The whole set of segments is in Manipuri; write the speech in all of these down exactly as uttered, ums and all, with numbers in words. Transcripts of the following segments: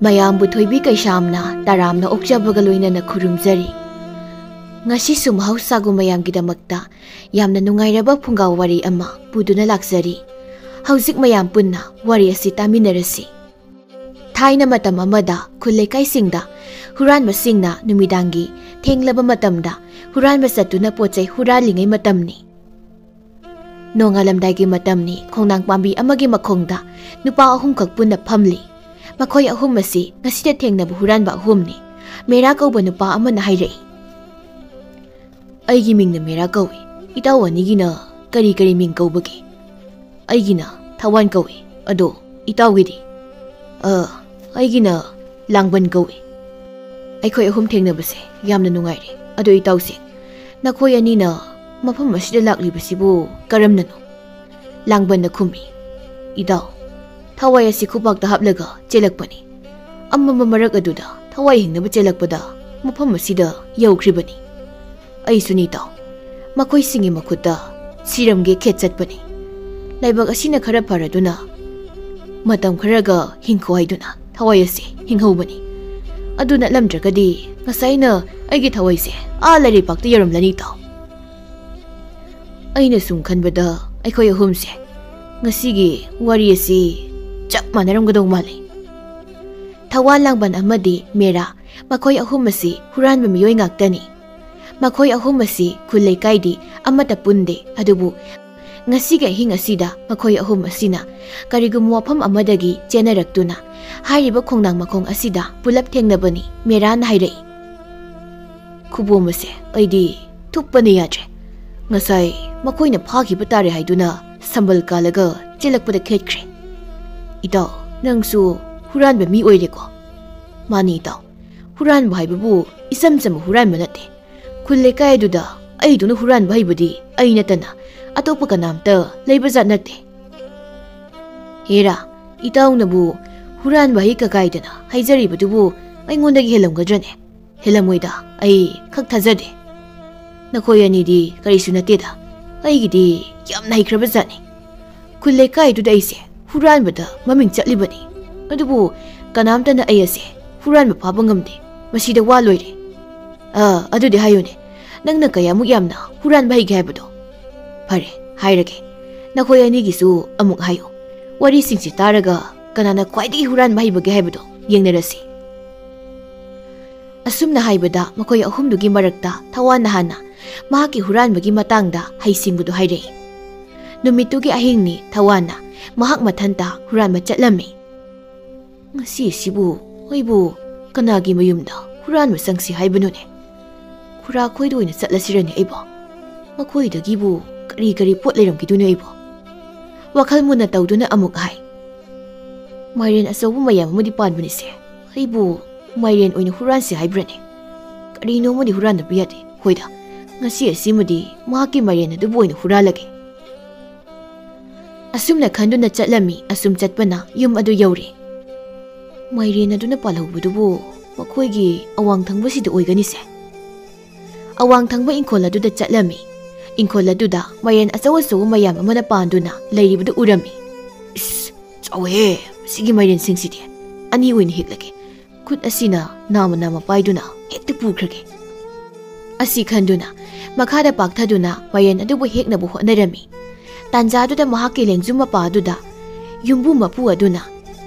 ꯃꯌꯥꯝꯕꯨ ꯊꯣꯏꯕꯤ ꯀꯩꯁꯥꯝꯅ ꯇꯔꯥꯝꯅ ꯑꯣꯛꯆꯕꯒ ꯂꯣꯏꯅꯅ ꯈꯨꯔꯨꯝꯖꯔꯤ꯫ ꯉꯁꯤꯁꯨ ꯃꯍꯧꯁꯥꯒꯨꯝ ꯃꯌꯥꯝꯒꯤꯗꯃꯛꯇ ꯌꯥꯝꯅ ꯅꯨꯡꯉꯥꯏꯔꯕ ꯐꯨꯡꯒꯥ ꯋꯥꯔꯤ ꯑꯃ ꯄꯨꯗꯨꯅ ꯂꯥꯛꯆꯔꯤ꯫ ꯍꯧꯖꯤꯛ ꯃꯌꯥꯝ ꯄꯨꯟꯅ ꯋꯥꯔꯤ ꯑꯁꯤ ꯇꯥꯃꯤꯟꯅꯔꯁꯤ꯫ ꯊꯥꯏꯅ ꯃꯇꯝ ꯑꯃꯗ ꯈꯨꯜ ꯂꯩꯀꯥꯏꯁꯤꯡꯗ ꯍꯨꯔꯥꯟꯕꯁꯤꯡꯅ ꯅꯨꯃꯤꯗꯥꯡꯒꯤ ꯊꯦꯡꯂꯕ ꯃꯇꯝꯗ ꯍꯨꯔꯥꯟꯕ ꯆꯠꯇꯨꯅ ꯄꯣꯠ ꯆꯩ ꯍꯨꯔꯥꯜꯂꯤꯉꯩ ꯃꯇꯝꯅꯤ꯫ ꯅꯣꯡꯉꯥꯜꯂꯝꯗꯥꯏꯒꯤ ꯃꯇꯝꯅꯤ꯫ ꯈꯣꯡꯅꯥꯡ ꯄꯥꯝꯕꯤ ꯑꯃꯒꯤ ꯃꯈꯣꯡꯗ ꯅꯨꯄꯥ ꯑꯍꯨꯝꯈꯛ ꯄꯨꯟꯅ ꯐꯝꯂꯤ꯫ ꯃꯈꯣꯏ ꯑꯍꯨꯝ ꯑꯁꯤ ꯉꯁꯤꯗ ꯊꯦꯡꯅꯕ ꯍꯨꯔꯥꯟꯕ ꯑꯍꯨꯝꯅꯤ꯫ ꯃꯦꯔꯥ ꯀꯧꯕ ꯅꯨꯄꯥ ꯑꯃꯅ ꯍꯥꯏꯔꯛꯏ, "ꯑꯩꯒꯤ ꯃꯤꯡꯅ ꯃꯦꯔꯥ ꯀꯧꯏ꯫ ꯏꯇꯥꯎ ꯑꯅꯤꯒꯤꯅ ꯀꯔꯤ ꯀꯔꯤ ꯃꯤꯡ ꯀꯧꯕꯒꯦ?" "ꯑꯩꯒꯤꯅ ꯊꯋꯥꯟ ꯀꯧꯏ꯫ ꯑꯗꯣ ꯏꯇꯥꯎꯒꯤꯗꯤ?" "ꯑ, ꯑꯩꯒꯤꯅ ꯂꯥꯡꯕꯟ ꯀꯧꯏ꯫" "ꯑꯩꯈꯣꯏ ꯑꯍꯨꯝ ꯊꯦꯡꯅꯕꯁꯦ ꯌꯥꯝꯅ ꯅꯨꯡꯉꯥꯏꯔꯦ꯫ ꯑꯗꯣ ꯏꯇꯥꯎꯁꯦ, ꯅꯈꯣꯏ ꯑꯅꯤꯅ ꯃꯐꯝ ꯑꯁꯤꯗ ꯂꯥꯛꯂꯤꯕꯁꯤꯕꯨ ꯀꯔꯝꯅꯅꯣ?" ꯂꯥꯡꯕꯟꯅ ꯈꯨꯝꯃꯤ, "ꯏꯇꯥꯎ, ꯊꯋꯥꯏ ꯑꯁꯤ ꯈꯨꯄꯥꯛꯇ ꯍꯥꯞꯂꯒ ꯆꯦꯜꯂꯛꯄꯅꯤ꯫ ꯑꯃꯝꯕ ꯃꯔꯛ ꯑꯗꯨꯗ ꯊꯋꯥꯏ ꯍꯤꯡꯅꯕ ꯆꯦꯜꯂꯛꯄꯗ ꯃꯐꯝ ꯑꯁꯤꯗ ꯌꯧꯈ꯭ꯔꯤꯕꯅꯤ꯫ ꯑꯩꯁꯨꯅꯤ ꯏꯇꯥꯎ, ꯃꯈꯣꯏꯁꯤꯡꯒꯤ ꯃꯈꯨꯠꯇ ꯁꯤꯔꯝꯒꯦ ꯈꯦꯠ ꯆꯠꯄꯅꯤ꯫ ꯂꯥꯏꯕꯛ ꯑꯁꯤꯅ ꯈꯔ ꯐꯔꯗꯨꯅ ꯃꯇꯝ ꯈꯔꯒ ꯍꯤꯡꯈꯣ ꯍꯥꯏꯗꯨꯅ ꯊꯋꯥꯏ ꯑꯁꯤ ꯍꯤꯡꯍꯧꯕꯅꯤ꯫ ꯑꯗꯨ ꯅꯠꯂꯝꯗ꯭ꯔꯒꯗꯤ ꯉꯁꯥꯏꯅ ꯑꯩꯒꯤ ꯊꯋꯥꯏꯁꯦ ꯑꯥ ꯂꯩꯔꯩꯄꯥꯛꯇ ꯌꯧꯔꯝꯂꯅꯤ ꯏꯇꯥꯎ꯫" ꯑꯩꯅ ꯁꯨꯝ ꯈꯟꯕꯗ ꯑꯩꯈꯣꯏ ꯑꯍꯨꯝꯁꯦ ꯉꯁꯤꯒꯤ ꯋꯥꯔꯤ ꯑꯁꯤ ꯆꯞ ꯃꯥꯟꯅꯔꯝꯒꯗꯧ ꯃꯥꯜꯂꯤ꯫ ꯊꯋꯥꯟ, ꯂꯥꯡꯕꯟ ꯑꯃꯗꯤ ꯃꯦꯔꯥ, ꯃꯈꯣꯏ ꯑꯍꯨꯝ ꯑꯁꯤ ꯍꯨꯔꯥꯟꯕ ꯃꯤꯑꯣꯏ ꯉꯥꯛꯇꯅꯤ꯫ ꯃꯈꯣꯏ ꯑꯍꯨꯝ ꯑꯁꯤ ꯈꯨꯜ ꯂꯩꯀꯥꯏꯗꯤ ꯑꯃꯠꯇ ꯄꯨꯟꯗꯦ, ꯑꯗꯨꯕꯨ ꯉꯁꯤꯒꯤ ꯑꯍꯤꯡ ꯑꯁꯤꯗ ꯃꯈꯣꯏ ꯑꯍꯨꯝ ꯑꯁꯤꯅ ꯀꯔꯤꯒꯨꯝꯕ ꯋꯥꯐꯝ ꯑꯃꯗꯒꯤ ꯆꯦꯟꯅꯔꯛꯇꯨꯅ ꯍꯥꯏꯔꯤꯕ ꯈꯣꯡꯅꯥꯡ ꯃꯈꯣꯡ ꯑꯁꯤꯗ ꯄꯨꯂꯞ ꯊꯦꯡꯅꯕꯅꯤ, ꯃꯦꯔꯥꯅ ꯍꯥꯏꯔꯛꯏ꯫ "ꯈꯨꯕꯣꯝ ꯑꯁꯦ ꯑꯩꯗꯤ ꯊꯨꯞꯄꯅ ꯌꯥꯗ꯭ꯔꯦ꯫ ꯉꯁꯥꯏ ꯃꯈꯣꯏꯅ ꯐꯥꯈꯤꯕ ꯇꯥꯔꯦ ꯍꯥꯏꯗꯨꯅ ꯁꯝꯕꯜ ꯀꯥꯜꯂꯒ ꯆꯦꯜꯂꯛꯄꯗ ꯈꯦꯠꯈ꯭ꯔꯦ꯫" "ꯏꯇꯥꯎ, ꯅꯪꯁꯨ ꯍꯨꯔꯥꯟꯕ ꯃꯤ ꯑꯣꯏꯔꯦꯀꯣ?" "ꯃꯥꯅꯤ ꯏꯇꯥꯎ, ꯍꯨꯔꯥꯟꯕ ꯍꯥꯏꯕꯕꯨ ꯏꯆꯝ ꯆꯝꯕ ꯍꯨꯔꯥꯟꯕ ꯅꯠꯇꯦ꯫ ꯈꯨꯜ ꯂꯩꯀꯥꯏ ꯑꯗꯨꯗ ꯑꯩꯗꯧꯅ ꯍꯨꯔꯥꯟꯕ ꯍꯩꯕꯗꯤ ꯑꯩ ꯅꯠꯇꯅ ꯑꯇꯣꯞꯄ ꯀꯅꯥꯝꯇ ꯂꯩꯕꯖꯥꯠ ꯅꯠꯇꯦ꯫" "ꯍꯦꯔꯥ, ꯏꯇꯥꯎꯅꯕꯨ ꯍꯨꯔꯥꯟꯕ ꯍꯩ ꯀꯀꯥꯏꯗꯅ ꯍꯥꯏꯖꯔꯤꯕꯗꯨꯕꯨ ꯑꯩꯉꯣꯟꯗꯒꯤ ꯍꯦꯜꯂꯝꯒꯗ꯭ꯔꯅꯦ? ꯍꯦꯜꯂꯝꯃꯣꯏꯗ, ꯑꯩ ꯈꯛ ꯊꯥꯖꯗꯦ꯫" "ꯅꯈꯣꯏ ꯑꯅꯤꯗꯤ ꯀꯔꯤꯁꯨ ꯅꯠꯇꯦꯗ, ꯑꯩꯒꯤꯗꯤ ꯌꯥꯝꯅ ꯍꯩꯈ꯭ꯔꯕ ꯖꯥꯠꯅꯤ꯫ ꯈꯨꯜ ꯂꯩꯀꯥꯏꯗꯨꯗ ꯑꯩꯁꯦ ꯍꯨꯔꯥꯟꯕꯗ ꯃꯃꯤꯡ ꯆꯠꯂꯤꯕꯅꯤ, ꯑꯗꯨꯕꯨ ꯀꯅꯥꯝꯇꯅ ꯑꯩ ꯑꯁꯦ ꯍꯨꯔꯥꯟꯕ ꯐꯥꯕ ꯉꯝꯗꯦ꯫ ꯃꯁꯤꯗ ꯋꯥ ꯂꯣꯏꯔꯦ꯫ ꯑꯥ, ꯑꯗꯨꯗꯤ ꯍꯥꯏꯌꯨꯅꯦ, ꯅꯪꯅ ꯀꯌꯥꯃꯨꯛ ꯌꯥꯝꯅ ꯍꯨꯔꯥꯟꯕ ꯍꯩꯒꯦ ꯍꯥꯏꯕꯗꯣ? ꯐꯔꯦ, ꯍꯥꯏꯔꯒꯦ꯫ ꯅꯈꯣꯏ ꯑꯅꯤꯒꯤꯁꯨ ꯑꯃꯨꯛ ꯍꯥꯏꯌꯨ꯫ ꯋꯥꯔꯤꯁꯤꯡꯁꯤ ꯇꯥꯔꯒ ꯀꯅꯥꯅ ꯈ꯭ꯋꯥꯏꯗꯒꯤ ꯍꯨꯔꯥꯟꯕ ꯍꯩꯕꯒꯦ ꯍꯥꯏꯕꯗꯣ ꯌꯦꯡꯅꯔꯁꯤ꯫ ꯑꯁꯨꯝꯅ ꯍꯥꯏꯕꯗ ꯃꯈꯣꯏ ꯑꯍꯨꯝꯗꯨꯒꯤ ꯃꯔꯛꯇ ꯊꯋꯥꯟꯅ ꯍꯥꯟꯅ ꯃꯍꯥꯛꯀꯤ ꯍꯨꯔꯥꯟꯕꯒꯤ ꯃꯇꯥꯡꯗ ꯍꯩꯁꯤꯡꯕꯗꯨ ꯍꯥꯏꯔꯛꯏ꯫ ꯅꯨꯃꯤꯠꯇꯨꯒꯤ ꯑꯍꯤꯡꯅꯤ ꯊꯋꯥꯟꯅ ꯃꯍꯥꯛ ꯃꯊꯟꯇ ꯍꯨꯔꯥꯟꯕ ꯆꯠꯂꯝꯃꯤ꯫ "ꯉꯁꯤ ꯑꯁꯤꯕꯨ ꯑꯩꯕꯨ ꯀꯅꯥꯒꯤ ꯃꯌꯨꯝꯗ ꯍꯨꯔꯥꯟꯕ ꯆꯪꯁꯤ ꯍꯥꯏꯕꯅꯣꯅꯦ? ꯈꯨꯔꯥ ꯈꯣꯏꯗ ꯑꯣꯏꯅ ꯆꯠꯂꯁꯤꯔꯅꯦ ꯑꯩꯕꯣ? ꯃꯈꯣꯏꯗꯒꯤꯕꯨ ꯀꯔꯤ ꯀꯔꯤ ꯄꯣꯠ ꯂꯩꯔꯝꯈꯤꯗꯣꯏꯅꯣ ꯑꯩꯕꯣ?" ꯋꯥꯈꯜ ꯃꯨꯟꯅ ꯇꯧꯗꯨꯅ ꯑꯃꯨꯛ ꯍꯥꯏ, "ꯃꯥꯏꯔꯦꯟ ꯑꯆꯧꯕ ꯃꯌꯥꯝ ꯑꯃꯗꯤ ꯄꯥꯟꯕꯅꯤꯁꯦ, ꯑꯩꯕꯨ ꯃꯥꯏꯔꯦꯟ ꯑꯣꯏꯅ ꯍꯨꯔꯥꯟꯁꯤ ꯍꯥꯏꯕ꯭ꯔꯅꯦ? ꯀꯔꯤꯅꯣ ꯑꯃꯗꯤ ꯍꯨꯔꯥꯟꯗꯕ ꯌꯥꯗꯦ꯫ ꯍꯣꯏꯗ, ꯉꯁꯤ ꯑꯁꯤꯃꯗꯤ ꯃꯍꯥꯛꯀꯤ ꯃꯥꯏꯔꯦꯟ ꯑꯗꯨꯕꯨ ꯑꯣꯏꯅ ꯍꯨꯔꯥꯜꯂꯒꯦ"꯫ ꯑꯁꯨꯝꯅ ꯈꯟꯗꯨꯅ ꯆꯠꯂꯝꯃꯤ꯫ ꯑꯁꯨꯝ ꯆꯠꯄꯅ ꯌꯨꯝ ꯑꯗꯨ ꯌꯧꯔꯦ꯫ ꯃꯥꯏꯔꯦꯟ ꯑꯗꯨꯅ ꯄꯥꯜꯍꯧꯕꯗꯨꯕꯨ ꯃꯈꯣꯏꯒꯤ ꯑꯋꯥꯡ ꯊꯪꯕꯁꯤꯗ ꯑꯣꯏꯒꯅꯤꯁꯦ꯫ ꯑꯋꯥꯡ ꯊꯪꯕ ꯏꯪꯈꯣꯜ ꯑꯗꯨꯗ ꯆꯠꯂꯝꯃꯤ꯫ ꯏꯪꯈꯣꯜ ꯑꯗꯨꯗ ꯃꯥꯏꯔꯦꯟ ꯑꯆꯧ ꯑꯆꯧꯕ ꯃꯌꯥꯝ ꯑꯃꯅ ꯄꯥꯟꯗꯨꯅ ꯂꯩꯔꯤꯕꯗꯨ ꯎꯔꯝꯃꯤ꯫ "ꯏꯁ, ꯆꯥꯎꯋꯦꯍꯦ, ꯃꯁꯤꯒꯤ ꯃꯥꯏꯔꯦꯟꯁꯤꯡꯁꯤꯗꯤ꯫ ꯑꯅꯤ ꯑꯣꯏꯅ ꯍꯦꯛꯂꯒꯦ"꯫ ꯈꯨꯠ ꯑꯁꯤꯅ ꯅꯥꯃ ꯅꯥꯃ ꯄꯥꯏꯗꯨꯅ ꯍꯦꯛꯇ ꯄꯨꯈ꯭ꯔꯒꯦ꯫ ꯑꯁꯤ ꯈꯟꯗꯨꯅ ꯃꯈꯥꯗ ꯄꯥꯛꯊꯗꯨꯅ ꯃꯥꯏꯔꯦꯟ ꯑꯗꯨꯕꯨ ꯍꯦꯛꯅꯕ ꯍꯣꯠꯅꯔꯝꯃꯤ꯫ ꯇꯥꯟꯖꯥꯗꯨꯗ ꯃꯍꯥꯛꯀꯤ ꯂꯦꯡꯖꯨꯝ ꯃꯄꯥ ꯑꯗꯨꯗ ꯌꯨꯝꯕꯨ ꯃꯄꯨ ꯑꯗꯨꯅ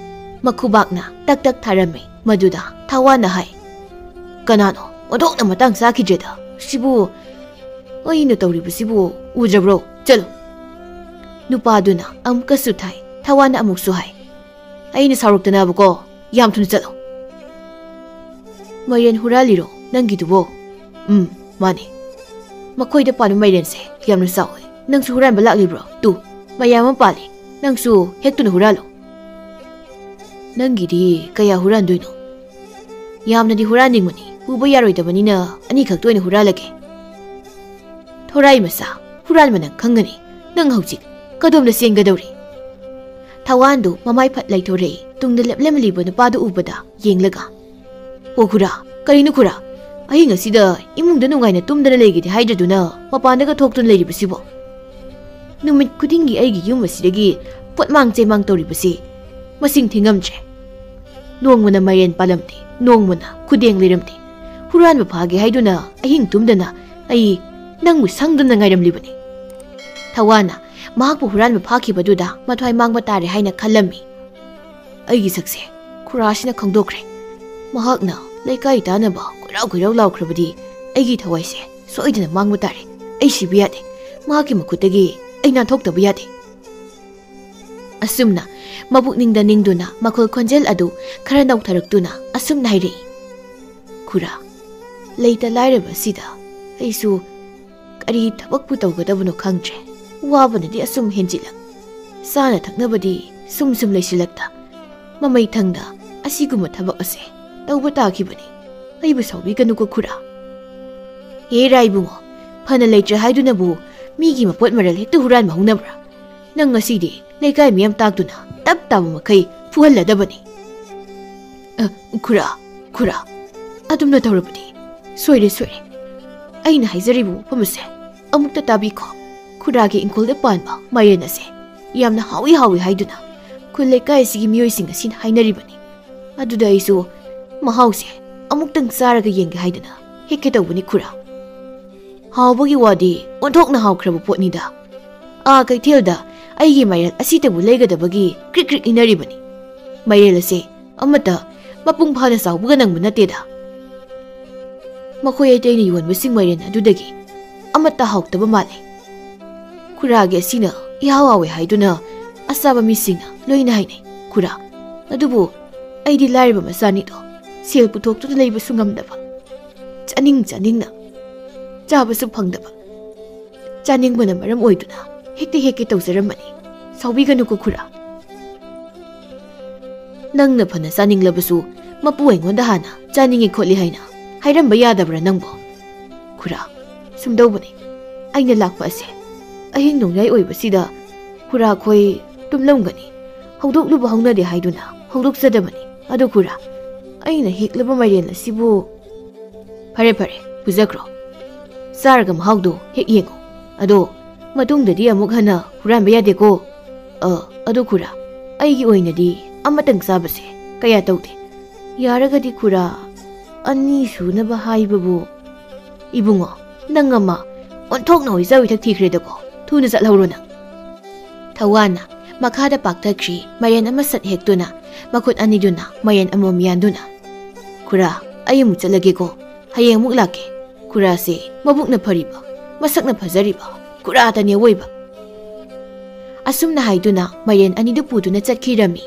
ꯃꯈꯨꯕꯥꯛꯅ ꯇꯛ ꯇꯛ ꯊꯥꯔꯝꯃꯤ꯫ ꯃꯗꯨꯗ ꯊꯋꯥꯟꯅ ꯍꯥꯏ, "ꯀꯅꯥꯅꯣ? ꯑꯣꯟꯊꯣꯛꯅ ꯃꯇꯥꯡ ꯆꯥꯈꯤꯗ꯭ꯔꯦꯗ꯫ ꯁꯤꯕꯨ, ꯑꯩꯅ ꯇꯧꯔꯤꯕꯁꯤꯕꯨ ꯎꯗ꯭ꯔꯕ꯭ꯔꯣ? ꯆꯠꯂꯨ"꯫ ꯅꯨꯄꯥꯗꯨꯅ ꯑꯃꯨꯛꯀꯁꯨ ꯊꯥꯏ꯫ ꯊꯋꯥꯟꯅ ꯑꯃꯨꯛꯁꯨ ꯍꯥꯏ, "ꯑꯩꯅ ꯁꯥꯎꯔꯛꯇꯅꯕꯀꯣ, ꯌꯥꯝ ꯊꯨꯅ ꯆꯠꯂꯣ"꯫ "ꯃꯥꯏꯔꯦꯟ ꯍꯨꯔꯥꯜꯂꯤꯔꯣ ꯅꯪꯒꯤꯗꯨꯕꯣ?" "ꯎꯝ, ꯃꯥꯅꯦ꯫ ꯃꯈꯣꯏꯗ ꯄꯥꯟꯕ ꯃꯥꯏꯔꯦꯟꯁꯦ ꯌꯥꯝꯅ ꯆꯥꯎꯋꯦ꯫ ꯅꯪꯁꯨ ꯍꯨꯔꯥꯟꯕ ꯂꯥꯛꯂꯤꯕ꯭ꯔꯣ? ꯇꯨ, ꯃꯌꯥꯝ ꯑꯃ ꯄꯥꯜꯂꯤ꯫ ꯅꯪꯁꯨ ꯍꯦꯛꯇꯨꯅ ꯍꯨꯔꯥꯜꯂꯨ"꯫ "ꯅꯪꯒꯤꯗꯤ ꯀꯌꯥ ꯍꯨꯔꯥꯟꯗꯣꯏꯅꯣ?" "ꯌꯥꯝꯅꯗꯤ ꯍꯨꯔꯥꯟꯅꯤꯡꯕꯅꯤ, ꯄꯨꯕ ꯌꯥꯔꯣꯏꯗꯕꯅꯤꯅ ꯑꯅꯤꯈꯛꯇ ꯑꯣꯏꯅ ꯍꯨꯔꯥꯜꯂꯒꯦ"꯫ "ꯊꯣꯔꯥꯏ ꯃꯆꯥ, ꯍꯨꯔꯥꯟꯕ ꯅꯪ ꯈꯪꯒꯅꯤ꯫ ꯅꯪ ꯍꯧꯖꯤꯛ ꯀꯗꯣꯝꯗ ꯆꯦꯟꯒꯗꯧꯔꯤ?" ꯊꯋꯥꯟꯗꯨ ꯃꯃꯥꯏ ꯐꯠ ꯂꯩꯊꯣꯔꯛꯏ꯫ ꯇꯨꯡꯗ ꯂꯦꯞꯂꯝꯂꯤꯕ ꯅꯨꯄꯥꯗꯨ ꯎꯕꯗ ꯌꯦꯡꯂꯒ, "ꯑꯣ ꯈꯨꯔꯥ, ꯀꯔꯤꯅꯣ ꯈꯨꯔꯥ? ꯑꯍꯤꯡ ꯑꯁꯤꯗ ꯏꯃꯨꯡꯗ ꯅꯨꯡꯉꯥꯏꯅ ꯇꯨꯝꯗꯅ ꯂꯩꯒꯦꯗꯤ ꯍꯥꯏꯗ꯭ꯔꯗꯨꯅ ꯃꯄꯥꯟꯗꯒ ꯊꯣꯛꯇꯨꯅ ꯂꯩꯔꯤꯕꯁꯤꯕꯣ? ꯅꯨꯃꯤꯠ ꯈꯨꯗꯤꯡꯒꯤ ꯑꯩꯒꯤ ꯌꯨꯝ ꯑꯁꯤꯗꯒꯤ ꯄꯣꯠꯃꯥꯡ ꯆꯩꯃꯥꯡ ꯇꯧꯔꯤꯕꯁꯤ ꯃꯁꯤꯡ ꯊꯤꯉꯝꯗ꯭ꯔꯦ"꯫ ꯅꯣꯡꯃꯅ ꯃꯥꯏꯔꯦꯟ ꯄꯥꯜꯂꯝꯗꯦ, ꯅꯣꯡꯃꯅ ꯈꯨꯗꯦꯡ ꯂꯩꯔꯝꯗꯦ꯫ ꯍꯨꯔꯥꯟꯕ ꯐꯥꯒꯦ ꯍꯥꯏꯗꯨꯅ ꯑꯍꯤꯡ ꯇꯨꯝꯗꯅ ꯑꯩ ꯅꯪꯕꯨ ꯁꯪꯗꯨꯅ ꯉꯥꯏꯔꯝꯂꯤꯕꯅꯤ꯫ ꯊꯋꯥꯅ ꯃꯍꯥꯛꯄꯨ ꯍꯨꯔꯥꯟꯕ ꯐꯥꯈꯤꯕꯗꯨꯗ ꯃꯊ꯭ꯋꯥꯏ ꯃꯥꯡꯕ ꯇꯥꯔꯦ ꯍꯥꯏꯅ ꯈꯜꯂꯝꯃꯤ꯫ ꯑꯩꯒꯤ ꯁꯛꯁꯦ ꯈꯨꯔꯥꯁꯤꯅ ꯈꯪꯗꯣꯛꯈ꯭ꯔꯦ꯫ ꯃꯍꯥꯛꯅ ꯂꯩꯀꯥꯏ ꯇꯥꯅꯕ ꯀꯣꯏꯔꯥꯎ ꯀꯣꯏꯔꯥꯎ ꯂꯥꯎꯈ꯭ꯔꯕꯗꯤ ꯑꯩꯒꯤ ꯊꯋꯥꯏꯁꯦ ꯁꯣꯏꯗꯅ ꯃꯥꯡꯕ ꯇꯥꯔꯦ꯫ ꯑꯩ ꯁꯤꯕ ꯌꯥꯗꯦ꯫ ꯃꯍꯥꯛꯀꯤ ꯃꯈꯨꯠꯇꯒꯤ ꯑꯩ ꯅꯥꯟꯊꯣꯛꯇꯕ ꯌꯥꯗꯦ꯫ ꯑꯁꯨꯝꯅ ꯃꯄꯨꯛꯅꯤꯡꯗ ꯅꯤꯡꯗꯨꯅ ꯃꯈꯣꯜ ꯈꯣꯟꯖꯦꯜ ꯑꯗꯨ ꯈꯔ ꯅꯧꯊꯔꯛꯇꯨꯅ ꯑꯁꯨꯝꯅ ꯍꯥꯏꯔꯛꯏ, "ꯈꯨꯔꯥ, ꯂꯩꯇ ꯂꯥꯏꯔꯕ ꯑꯁꯤꯗ ꯑꯩꯁꯨ ꯀꯔꯤ ꯊꯕꯛꯄꯨ ꯇꯧꯒꯗꯕꯅꯣ ꯈꯪꯗ꯭ꯔꯦ꯫ ꯋꯥꯕꯅꯗꯤ ꯑꯁꯨꯝ ꯍꯦꯟꯖꯤꯜꯂꯛ, ꯆꯥꯅ ꯊꯛꯅꯕꯗꯤ ꯁꯨꯝ ꯁꯨꯝ ꯂꯩꯁꯤꯜꯂꯛꯇ, ꯃꯃꯩꯊꯪꯗ ꯑꯁꯤꯒꯨꯝꯕ ꯊꯕꯛ ꯑꯁꯦ ꯇꯧꯕ ꯇꯥꯈꯤꯕꯅꯤ꯫ ꯑꯩꯕꯨ ꯁꯥꯎꯕꯤꯒꯅꯨꯀꯣ ꯈꯨꯔꯥ꯫" "ꯍꯦ ꯔꯥꯏꯕꯨꯡꯉꯣ, ꯐꯅ ꯂꯩꯇ꯭ꯔꯦ ꯍꯥꯏꯗꯨꯅꯕꯨ ꯃꯤꯒꯤ ꯃꯄꯣꯠ ꯃꯔꯜ ꯍꯦꯛꯇ ꯍꯨꯔꯥꯟꯕ ꯍꯧꯅꯕ꯭ꯔꯥ? ꯅꯪ ꯉꯁꯤꯗꯤ ꯂꯩꯀꯥꯏ ꯃꯤꯌꯥꯝ ꯇꯥꯛꯇꯨꯅ ꯇꯞ ꯇꯥꯕ ꯃꯈꯩ ꯐꯨꯍꯜꯂꯗꯕꯅꯤ꯫" "ꯑ, ꯈꯨꯔꯥ, ꯈꯨꯔꯥ, ꯑꯗꯨꯝꯅ ꯇꯧꯔꯕꯗꯤ ꯁꯣꯏꯔꯦ, ꯁꯣꯏꯔꯦ꯫ ꯑꯩꯅ ꯍꯥꯏꯖꯔꯤꯕ ꯋꯥꯐꯝ ꯑꯁꯦ ꯑꯃꯨꯛꯇ ꯇꯥꯕꯤꯈꯣ꯫ ꯈꯨꯔꯥꯒꯤ ꯏꯪꯈꯣꯜꯗ ꯄꯥꯟꯕ ꯃꯥꯏꯔꯦꯟ ꯑꯁꯦ ꯌꯥꯝꯅ ꯍꯥꯎꯏ, ꯍꯥꯎꯏ ꯍꯥꯏꯗꯨꯅ ꯈꯨꯜ ꯂꯩꯀꯥꯏ ꯑꯁꯤꯒꯤ ꯃꯤꯑꯣꯏꯁꯤꯡ ꯑꯁꯤꯅ ꯍꯥꯏꯅꯔꯤꯕꯅꯤ꯫ ꯑꯗꯨꯗ ꯑꯩꯁꯨ ꯃꯍꯥꯎꯁꯦ ꯑꯃꯨꯛꯇꯪ ꯆꯥꯔꯒ ꯌꯦꯡꯒꯦ ꯍꯥꯏꯗꯅ ꯍꯦꯛꯀꯦ ꯇꯧꯕꯅꯤ ꯈꯨꯔꯥ꯫ ꯍꯥꯎꯕꯒꯤ ꯋꯥꯗꯤ ꯑꯣꯟꯊꯣꯛꯅ ꯍꯥꯎꯈ꯭ꯔꯕ ꯄꯣꯠꯅꯤꯗ꯫ ꯑꯥ ꯀꯩꯊꯦꯜꯗ ꯑꯩꯒꯤ ꯃꯥꯏꯔꯦꯜ ꯑꯁꯤꯇꯕꯨ ꯂꯩꯒꯗꯕꯒꯤ ꯀ꯭ꯔꯤꯛ ꯀ꯭ꯔꯤꯛ ꯏꯟꯅꯔꯤꯕꯅꯤ꯫ ꯃꯥꯏꯔꯦꯜ ꯑꯁꯦ ꯑꯃꯠꯇ ꯃꯄꯨꯡ ꯐꯥꯅ ꯆꯥꯎꯕꯒ ꯅꯪꯕ ꯅꯠꯇꯦꯗ꯫ ꯃꯈꯣꯏ ꯑꯇꯩꯅ ꯌꯣꯟꯕꯁꯤꯡ ꯃꯥꯏꯔꯦꯟ ꯑꯗꯨꯗꯒꯤ ꯑꯃꯠꯇ ꯍꯥꯎꯇꯕ ꯃꯥꯜꯂꯦ꯫ ꯈꯨꯔꯥꯒꯤ ꯑꯁꯤꯅ ꯏꯍꯥꯎ ꯍꯥꯎꯋꯦ ꯍꯥꯏꯗꯨꯅ ꯑꯆꯥꯕ ꯃꯤꯁꯤꯡꯅ ꯂꯣꯏꯅ ꯍꯥꯏꯅꯩ ꯈꯨꯔꯥ꯫ ꯑꯗꯨꯕꯨ ꯑꯩꯗꯤ ꯂꯥꯏꯔꯕ ꯃꯆꯥꯅꯤꯗꯣ, ꯁꯦꯜ ꯄꯨꯊꯣꯛꯇꯨꯅ ꯂꯩꯕꯁꯨ ꯉꯝꯗꯕ, ꯆꯥꯅꯤꯡ ꯆꯥꯅꯤꯡꯅ ꯆꯥꯕꯁꯨ ꯐꯪꯗꯕ, ꯆꯥꯅꯤꯡꯕꯅ ꯃꯔꯝ ꯑꯣꯏꯗꯨꯅ ꯍꯦꯛꯇ ꯍꯦꯛꯀꯦ ꯇꯧꯖꯔꯝꯕꯅꯤ꯫ ꯁꯥꯎꯕꯤꯒꯅꯨꯀꯣ ꯈꯨꯔꯥ꯫ ꯅꯪꯅ ꯐꯅ ꯆꯥꯅꯤꯡꯂꯕꯁꯨ ꯃꯄꯨ ꯑꯩꯉꯣꯟꯗ ꯍꯥꯟꯅ ꯆꯥꯅꯤꯡꯉꯤ ꯈꯣꯠꯂꯤ ꯍꯥꯏꯅ ꯍꯥꯏꯔꯝꯕ ꯌꯥꯗꯕ꯭ꯔꯥ ꯅꯪꯕꯣ? ꯈꯨꯔꯥ, ꯁꯨꯝꯗꯧꯕꯅꯤ꯫ ꯑꯩꯅ ꯂꯥꯛꯄ ꯑꯁꯦ ꯑꯍꯤꯡ ꯅꯣꯡꯌꯥꯏ ꯑꯣꯏꯕꯁꯤꯗ ꯈꯨꯔꯥ ꯈꯣꯏ ꯇꯨꯝꯂꯝꯒꯅꯤ꯫ ꯍꯧꯗꯣꯛꯂꯨꯕ ꯍꯧꯅꯗꯦ ꯍꯥꯏꯗꯨꯅ ꯍꯧꯗꯣꯛꯆꯗꯕꯅꯤ꯫ ꯑꯗꯨ ꯈꯨꯔꯥ, ꯑꯩꯅ ꯍꯦꯛꯂꯕ ꯃꯥꯏꯔꯦꯟ ꯑꯁꯤꯕꯨ ꯐꯔꯦ, ꯐꯔꯦ, ꯄꯨꯖꯈ꯭ꯔꯣ꯫ ꯆꯥꯔꯒ ꯃꯍꯥꯎꯗꯣ ꯍꯦꯛ ꯌꯦꯡꯉꯣ꯫ ꯑꯗꯣ ꯃꯇꯨꯡꯗꯗꯤ ꯑꯃꯨꯛ ꯍꯟꯅ ꯍꯨꯔꯥꯟꯕ ꯌꯥꯗꯦꯀꯣ꯫ ꯑ, ꯑꯗꯣ ꯈꯨꯔꯥ, ꯑꯩꯒꯤ ꯑꯣꯏꯅꯗꯤ ꯑꯃꯇꯪ ꯆꯥꯕꯁꯦ ꯀꯌꯥ ꯇꯧꯗꯦ꯫ ꯌꯥꯔꯒꯗꯤ ꯈꯨꯔꯥ, ꯑꯅꯤ ꯁꯨꯅꯕ ꯍꯥꯏꯕꯕꯨ꯫ ꯏꯕꯨꯡꯉꯣ, ꯅꯪ ꯑꯃ ꯑꯣꯟꯊꯣꯛꯅ ꯍꯣꯏꯆꯥ ꯍꯣꯏꯊꯛ ꯊꯤꯈ꯭ꯔꯦꯗꯀꯣ꯫ ꯊꯨꯅ ꯆꯠꯍꯧꯔꯣ ꯅꯪ꯫ ꯊꯋꯥꯟꯅ ꯃꯈꯥꯗ ꯄꯥꯛꯊꯈ꯭ꯔꯤ ꯃꯥꯏꯔꯦꯟ ꯑꯃ ꯁꯠ ꯍꯦꯛꯇꯨꯅ ꯃꯈꯨꯠ ꯑꯅꯤꯗꯨꯅ ꯃꯥꯏꯔꯦꯟ ꯑꯃꯃꯝ ꯌꯥꯟꯗꯨꯅ, "ꯈꯨꯔꯥ, ꯑꯩ ꯑꯃꯨꯛ ꯆꯠꯂꯒꯦꯀꯣ꯫ ꯍꯌꯦꯡ ꯑꯃꯨꯛ ꯂꯥꯛꯀꯦ꯫ ꯈꯨꯔꯥꯁꯦ ꯃꯕꯨꯛꯅ ꯐꯔꯤꯕ, ꯃꯁꯛꯅ ꯐꯖꯔꯤꯕ ꯈꯨꯔꯥꯇꯅꯤ ꯑꯋꯣꯏꯕ"꯫ ꯑꯁꯨꯝꯅ ꯍꯥꯏꯗꯨꯅ ꯃꯥꯏꯔꯦꯟ ꯑꯅꯤꯗꯨ ꯄꯨꯗꯨꯅ ꯆꯠꯈꯤꯔꯝꯃꯤ꯫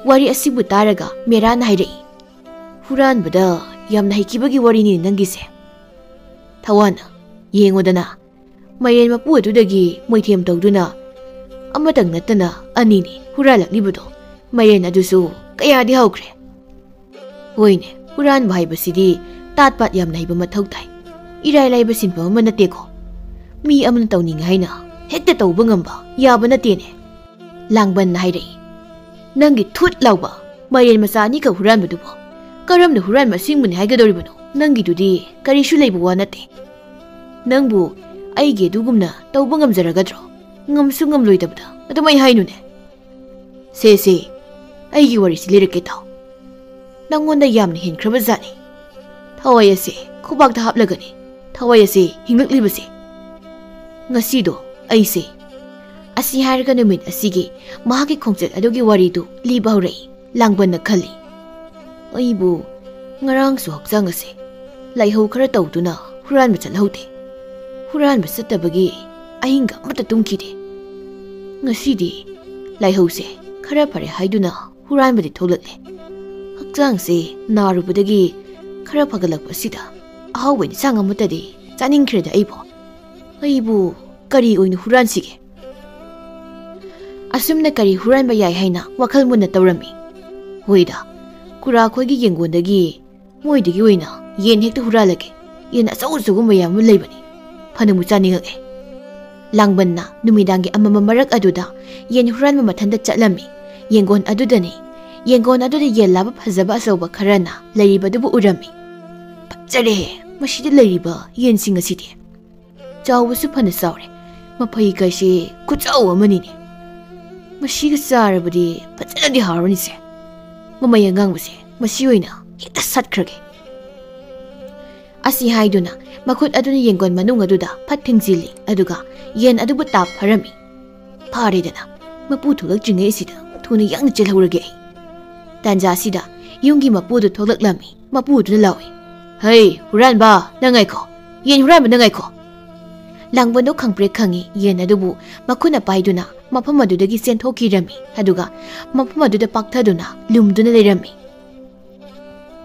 ꯋꯥꯔꯤ ꯑꯁꯤꯕꯨ ꯇꯥꯔꯒ ꯃꯦꯔꯥꯅ ꯍꯥꯏꯔꯛꯏ, "ꯍꯨꯔꯥꯟꯕꯗ ꯌꯥꯝꯅ ꯍꯩꯈꯤꯕꯒꯤ ꯋꯥꯔꯤꯅꯤ ꯅꯪꯒꯤꯁꯦ꯫ ꯊꯋꯥꯟ, ꯌꯦꯡꯉꯨꯗꯅ, ꯃꯥꯏꯔꯦꯟ ꯃꯄꯨ ꯑꯗꯨꯗꯒꯤ ꯃꯣꯏꯊꯦꯝ ꯇꯧꯗꯨꯅ ꯑꯃꯇꯪ ꯅꯠꯇꯅ ꯑꯅꯤꯅꯤ ꯍꯨꯔꯥꯜꯂꯛꯂꯤꯕꯗꯣ꯫ ꯃꯥꯏꯔꯦꯟ ꯑꯗꯨꯁꯨ ꯀꯌꯥꯗꯤ ꯍꯥꯎꯈ꯭ꯔꯦ꯫ ꯍꯣꯏꯅꯦ, ꯍꯨꯔꯥꯟꯕ ꯍꯥꯏꯕꯁꯤꯗꯤ ꯇꯥꯠ ꯄꯥꯠ ꯌꯥꯝꯅ ꯍꯩꯕ ꯃꯊꯧ ꯇꯥꯏ꯫ ꯏꯔꯥꯏ ꯂꯥꯏꯕ ꯁꯤꯟꯐꯝ ꯑꯃ ꯅꯠꯇꯦꯀꯣ꯫ ꯃꯤ ꯑꯃꯅ ꯇꯧꯅꯤꯡꯉꯦ ꯍꯥꯏꯅ ꯍꯦꯛꯇ ꯇꯧꯕ ꯉꯝꯕ ꯌꯥꯕ ꯅꯠꯇꯦꯅꯦ"꯫ ꯂꯥꯡꯕꯟꯅ ꯍꯥꯏꯔꯛꯏ, "ꯅꯪꯒꯤ ꯊꯨꯠ ꯂꯥꯎꯕ ꯃꯥꯏꯔꯦꯟ ꯃꯆꯥ ꯑꯅꯤꯈꯛ ꯍꯨꯔꯥꯟꯕꯗꯨꯕꯨ ꯀꯔꯝꯅ ꯍꯨꯔꯥꯟꯕ ꯑꯁꯦꯡꯕꯅꯤ ꯍꯥꯏꯒꯗꯧꯔꯤꯕꯅꯣ? ꯅꯪꯒꯤꯗꯨꯗꯤ ꯀꯔꯤꯁꯨ ꯂꯩꯕ ꯋꯥ ꯅꯠꯇꯦ꯫ ꯅꯪꯕꯨ ꯑꯩꯒꯤ ꯑꯗꯨꯒꯨꯝꯅ ꯇꯧꯕ ꯉꯝꯖꯔꯒꯗ꯭ꯔꯣ? ꯉꯝꯁꯨ ꯉꯝꯂꯣꯏꯗꯕꯗ ꯑꯗꯨꯃꯥꯏ ꯍꯥꯏꯅꯨꯅꯦ꯫ ꯁꯦ, ꯁꯦ, ꯑꯩꯒꯤ ꯋꯥꯔꯤꯁꯤ ꯂꯤꯔꯛꯀꯦ ꯇꯥꯎ꯫ ꯅꯪꯉꯣꯟꯗ ꯌꯥꯝꯅ ꯍꯦꯟꯈ꯭ꯔꯕ ꯖꯥꯠꯅꯤ꯫ ꯊꯋꯥꯏ ꯑꯁꯦ ꯈꯨꯕꯥꯛꯇ ꯍꯥꯞꯂꯒꯅꯤ ꯊꯋꯥꯏ ꯑꯁꯦ ꯍꯤꯡꯂꯛꯂꯤꯕꯁꯦ꯫ ꯉꯁꯤꯗꯣ ꯑꯩꯁꯦ"꯫ ꯑꯁꯤ ꯍꯥꯏꯔꯒ ꯅꯨꯃꯤꯠ ꯑꯁꯤꯒꯤ ꯃꯍꯥꯛꯀꯤ ꯈꯣꯡꯆꯠ ꯑꯗꯨꯒꯤ ꯋꯥꯔꯤꯗꯨ ꯂꯤꯕ ꯍꯧꯔꯛꯏ ꯂꯥꯡꯕꯟꯅ ꯈꯜꯂꯤ꯫ "ꯑꯩꯕꯨ ꯉꯔꯥꯡꯁꯨ ꯍꯛꯆꯥꯡ ꯑꯁꯦ ꯂꯥꯏꯍꯧ ꯈꯔ ꯇꯧꯗꯨꯅ ꯍꯨꯔꯥꯟꯕ ꯆꯠꯍꯧꯗꯦ꯫ ꯍꯨꯔꯥꯟꯕ ꯆꯠꯇꯕꯒꯤ ꯑꯍꯤꯡꯒ ꯑꯃꯠꯇ ꯇꯨꯝꯈꯤꯗꯦ꯫ ꯉꯁꯤꯗꯤ ꯂꯥꯏꯍꯧꯁꯦ ꯈꯔ ꯐꯔꯦ ꯍꯥꯏꯗꯨꯅ ꯍꯨꯔꯥꯟꯕꯗꯤ ꯊꯣꯛꯂꯛꯂꯦ꯫ ꯍꯛꯆꯥꯡꯁꯦ ꯅꯥꯔꯨꯕꯗꯒꯤ ꯈꯔ ꯐꯒꯠꯂꯛꯄ ꯑꯁꯤꯗ ꯑꯍꯥꯎꯕ ꯏꯟꯁꯥꯡ ꯑꯃꯠꯇꯗꯤ ꯆꯥꯅꯤꯡꯈ꯭ꯔꯦꯗ ꯑꯩꯕꯨ꯫ ꯑꯩꯕꯨ ꯀꯔꯤ ꯑꯣꯏꯅ ꯍꯨꯔꯥꯟꯁꯤꯒꯦ?" ꯑꯁꯨꯝꯅ ꯀꯔꯤ ꯍꯨꯔꯥꯟꯕ ꯌꯥꯏ ꯍꯥꯏꯅ ꯋꯥꯈꯜ ꯃꯨꯟꯅ ꯇꯧꯔꯝꯃꯤ꯫ ꯍꯣꯏꯗ, ꯈꯨꯔꯥ ꯈꯣꯏꯒꯤ ꯌꯦꯡꯒꯣꯟꯗꯒꯤ ꯃꯣꯏꯗꯒꯤ ꯑꯣꯏꯅ ꯌꯦꯟ ꯍꯦꯛꯇ ꯍꯨꯔꯥꯜꯂꯒꯦ꯫ ꯌꯦꯟ ꯑꯆꯧ ꯑꯆꯧꯕ ꯃꯌꯥꯝ ꯑꯃ ꯂꯩꯕꯅꯤ꯫ ꯐꯅꯕꯨ ꯆꯥꯅꯤꯡꯉꯛꯑꯦ꯫ ꯂꯥꯡꯕꯟꯅ ꯅꯨꯃꯤꯗꯥꯡꯒꯤ ꯑꯃꯝꯕ ꯃꯔꯛ ꯑꯗꯨꯗ ꯌꯦꯟ ꯍꯨꯔꯥꯟꯕ ꯃꯊꯟꯇ ꯆꯠꯂꯝꯃꯤ꯫ ꯌꯦꯡꯒꯣꯟ ꯑꯗꯨꯗꯅꯤ꯫ ꯌꯦꯡꯒꯣꯟ ꯑꯗꯨꯗ ꯌꯦꯟ ꯂꯥꯕ ꯐꯖꯕ ꯑꯆꯧꯕ ꯈꯔꯅ ꯂꯩꯔꯤꯕꯗꯨꯕꯨ ꯎꯔꯝꯃꯤ꯫ "ꯐꯖꯔꯦꯍꯦ, ꯃꯁꯤꯗ ꯂꯩꯔꯤꯕ ꯌꯦꯟꯁꯤꯡ ꯑꯁꯤꯗꯤ꯫ ꯆꯥꯎꯕꯁꯨ ꯐꯅ ꯆꯥꯎꯔꯦ꯫ ꯃꯐꯩ ꯀꯥꯏꯁꯦ ꯈꯨꯆꯥꯎ ꯑꯃꯅꯤꯅꯦ꯫ ꯃꯁꯤꯒ ꯆꯥꯔꯕꯗꯤ ꯐꯖꯅꯗꯤ ꯍꯥꯎꯔꯅꯤꯁꯦ"꯫ ꯃꯃꯩ ꯑꯉꯥꯡꯕꯁꯦ ꯃꯁꯤ ꯑꯣꯏꯅ ꯍꯦꯛꯇ ꯁꯠꯈ꯭ꯔꯒꯦ꯫ ꯑꯁꯤ ꯍꯥꯏꯗꯨꯅ ꯃꯈꯨꯠ ꯑꯗꯨꯅ ꯌꯦꯡꯒꯣꯟ ꯃꯅꯨꯡ ꯑꯗꯨꯗ ꯐꯠ ꯊꯤꯡꯖꯤꯜꯂꯤ, ꯑꯗꯨꯒ ꯌꯦꯟ ꯑꯗꯨꯕꯨ ꯇꯥꯞ ꯐꯥꯔꯝꯃꯤ꯫ ꯐꯥꯔꯦꯗꯅ, ꯃꯄꯨ ꯊꯣꯛꯂꯛꯇ꯭ꯔꯤꯉꯩ ꯑꯁꯤꯗ ꯊꯨꯅ ꯌꯥꯡꯅ ꯆꯦꯜꯍꯧꯔꯒꯦ ꯑꯩ꯫ ꯇꯥꯟꯖꯥ ꯑꯁꯤꯗ ꯌꯨꯝꯒꯤ ꯃꯄꯨꯗꯨ ꯊꯣꯛꯂꯛꯂꯝꯃꯤ꯫ ꯃꯄꯨꯗꯨꯅ ꯂꯥꯎꯏ, "ꯍꯩ, ꯍꯨꯔꯥꯟꯕ, ꯅꯪ ꯉꯥꯏꯈꯣ! ꯌꯦꯟ ꯍꯨꯔꯥꯟꯕ, ꯅꯪ ꯉꯥꯏꯈꯣ!" ꯂꯥꯡꯕꯟꯗꯣ ꯈꯪꯄ꯭ꯔꯦꯛ ꯈꯪꯉꯤ, ꯌꯦꯟ ꯑꯗꯨꯕꯨ ꯃꯈꯨꯠꯅ ꯄꯥꯏꯗꯨꯅ ꯃꯐꯝ ꯑꯗꯨꯗꯒꯤ ꯆꯦꯟꯊꯣꯛꯈꯤꯔꯝꯃꯤ, ꯑꯗꯨꯒ ꯃꯐꯝ ꯑꯗꯨꯗ ꯄꯥꯛꯊꯗꯨꯅ ꯂꯨꯝꯗꯨꯅ ꯂꯩꯔꯝꯃꯤ꯫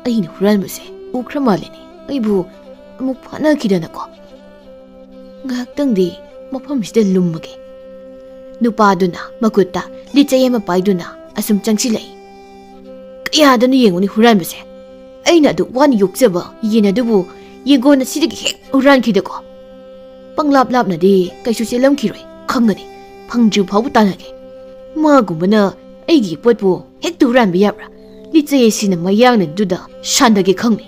"ꯑꯩꯅ ꯍꯨꯔꯥꯟꯕꯁꯦ ꯎꯈ꯭ꯔ ꯃꯥꯜꯂꯦꯅꯦ, ꯑꯩꯕꯨ ꯑꯃꯨꯛ ꯐꯥꯅꯈꯤꯗꯅꯀꯣ꯫ ꯉꯥꯏꯍꯥꯛꯇꯪꯗꯤ ꯃꯐꯝꯁꯤꯗ ꯂꯨꯝꯃꯒꯦ"꯫ ꯅꯨꯄꯥꯗꯨꯅ ꯃꯈꯨꯠꯇ ꯂꯤꯆꯩ ꯑꯃ ꯄꯥꯏꯗꯨꯅ ꯑꯁꯨꯝ ꯆꯪꯁꯤꯜꯂꯛꯏ꯫ "ꯀꯌꯥꯗꯅꯣ ꯌꯦꯡꯉꯨꯅꯤ ꯍꯨꯔꯥꯟꯕꯁꯦ! ꯑꯩꯅ ꯑꯗꯨꯛ ꯋꯥꯅ ꯌꯣꯛꯆꯕ ꯌꯦꯟ ꯑꯗꯨꯕꯨ ꯌꯦꯡꯒꯣꯟ ꯑꯁꯤꯗꯒꯤ ꯍꯦꯛ ꯍꯨꯔꯥꯟꯈꯤꯗꯀꯣ꯫ ꯄꯪꯂꯥꯞ ꯂꯥꯞꯅꯗꯤ ꯀꯩꯁꯨ ꯆꯦꯜꯂꯝꯈꯤꯔꯣꯏ, ꯈꯪꯒꯅꯤ꯫ ꯐꯪꯗ꯭ꯔꯤ ꯐꯥꯎꯕ ꯇꯥꯟꯅꯒꯦ꯫ ꯃꯥꯒꯨꯝꯕꯅ ꯑꯩꯒꯤ ꯄꯣꯠꯄꯨ ꯍꯦꯛꯇ ꯍꯨꯔꯥꯟꯕ ꯌꯥꯕ꯭ꯔꯥ? ꯂꯤꯆꯩ ꯑꯁꯤꯅ ꯃꯌꯥꯡꯅꯗꯨꯗ ꯁꯥꯟꯗꯒꯦ ꯈꯪꯅꯤ"꯫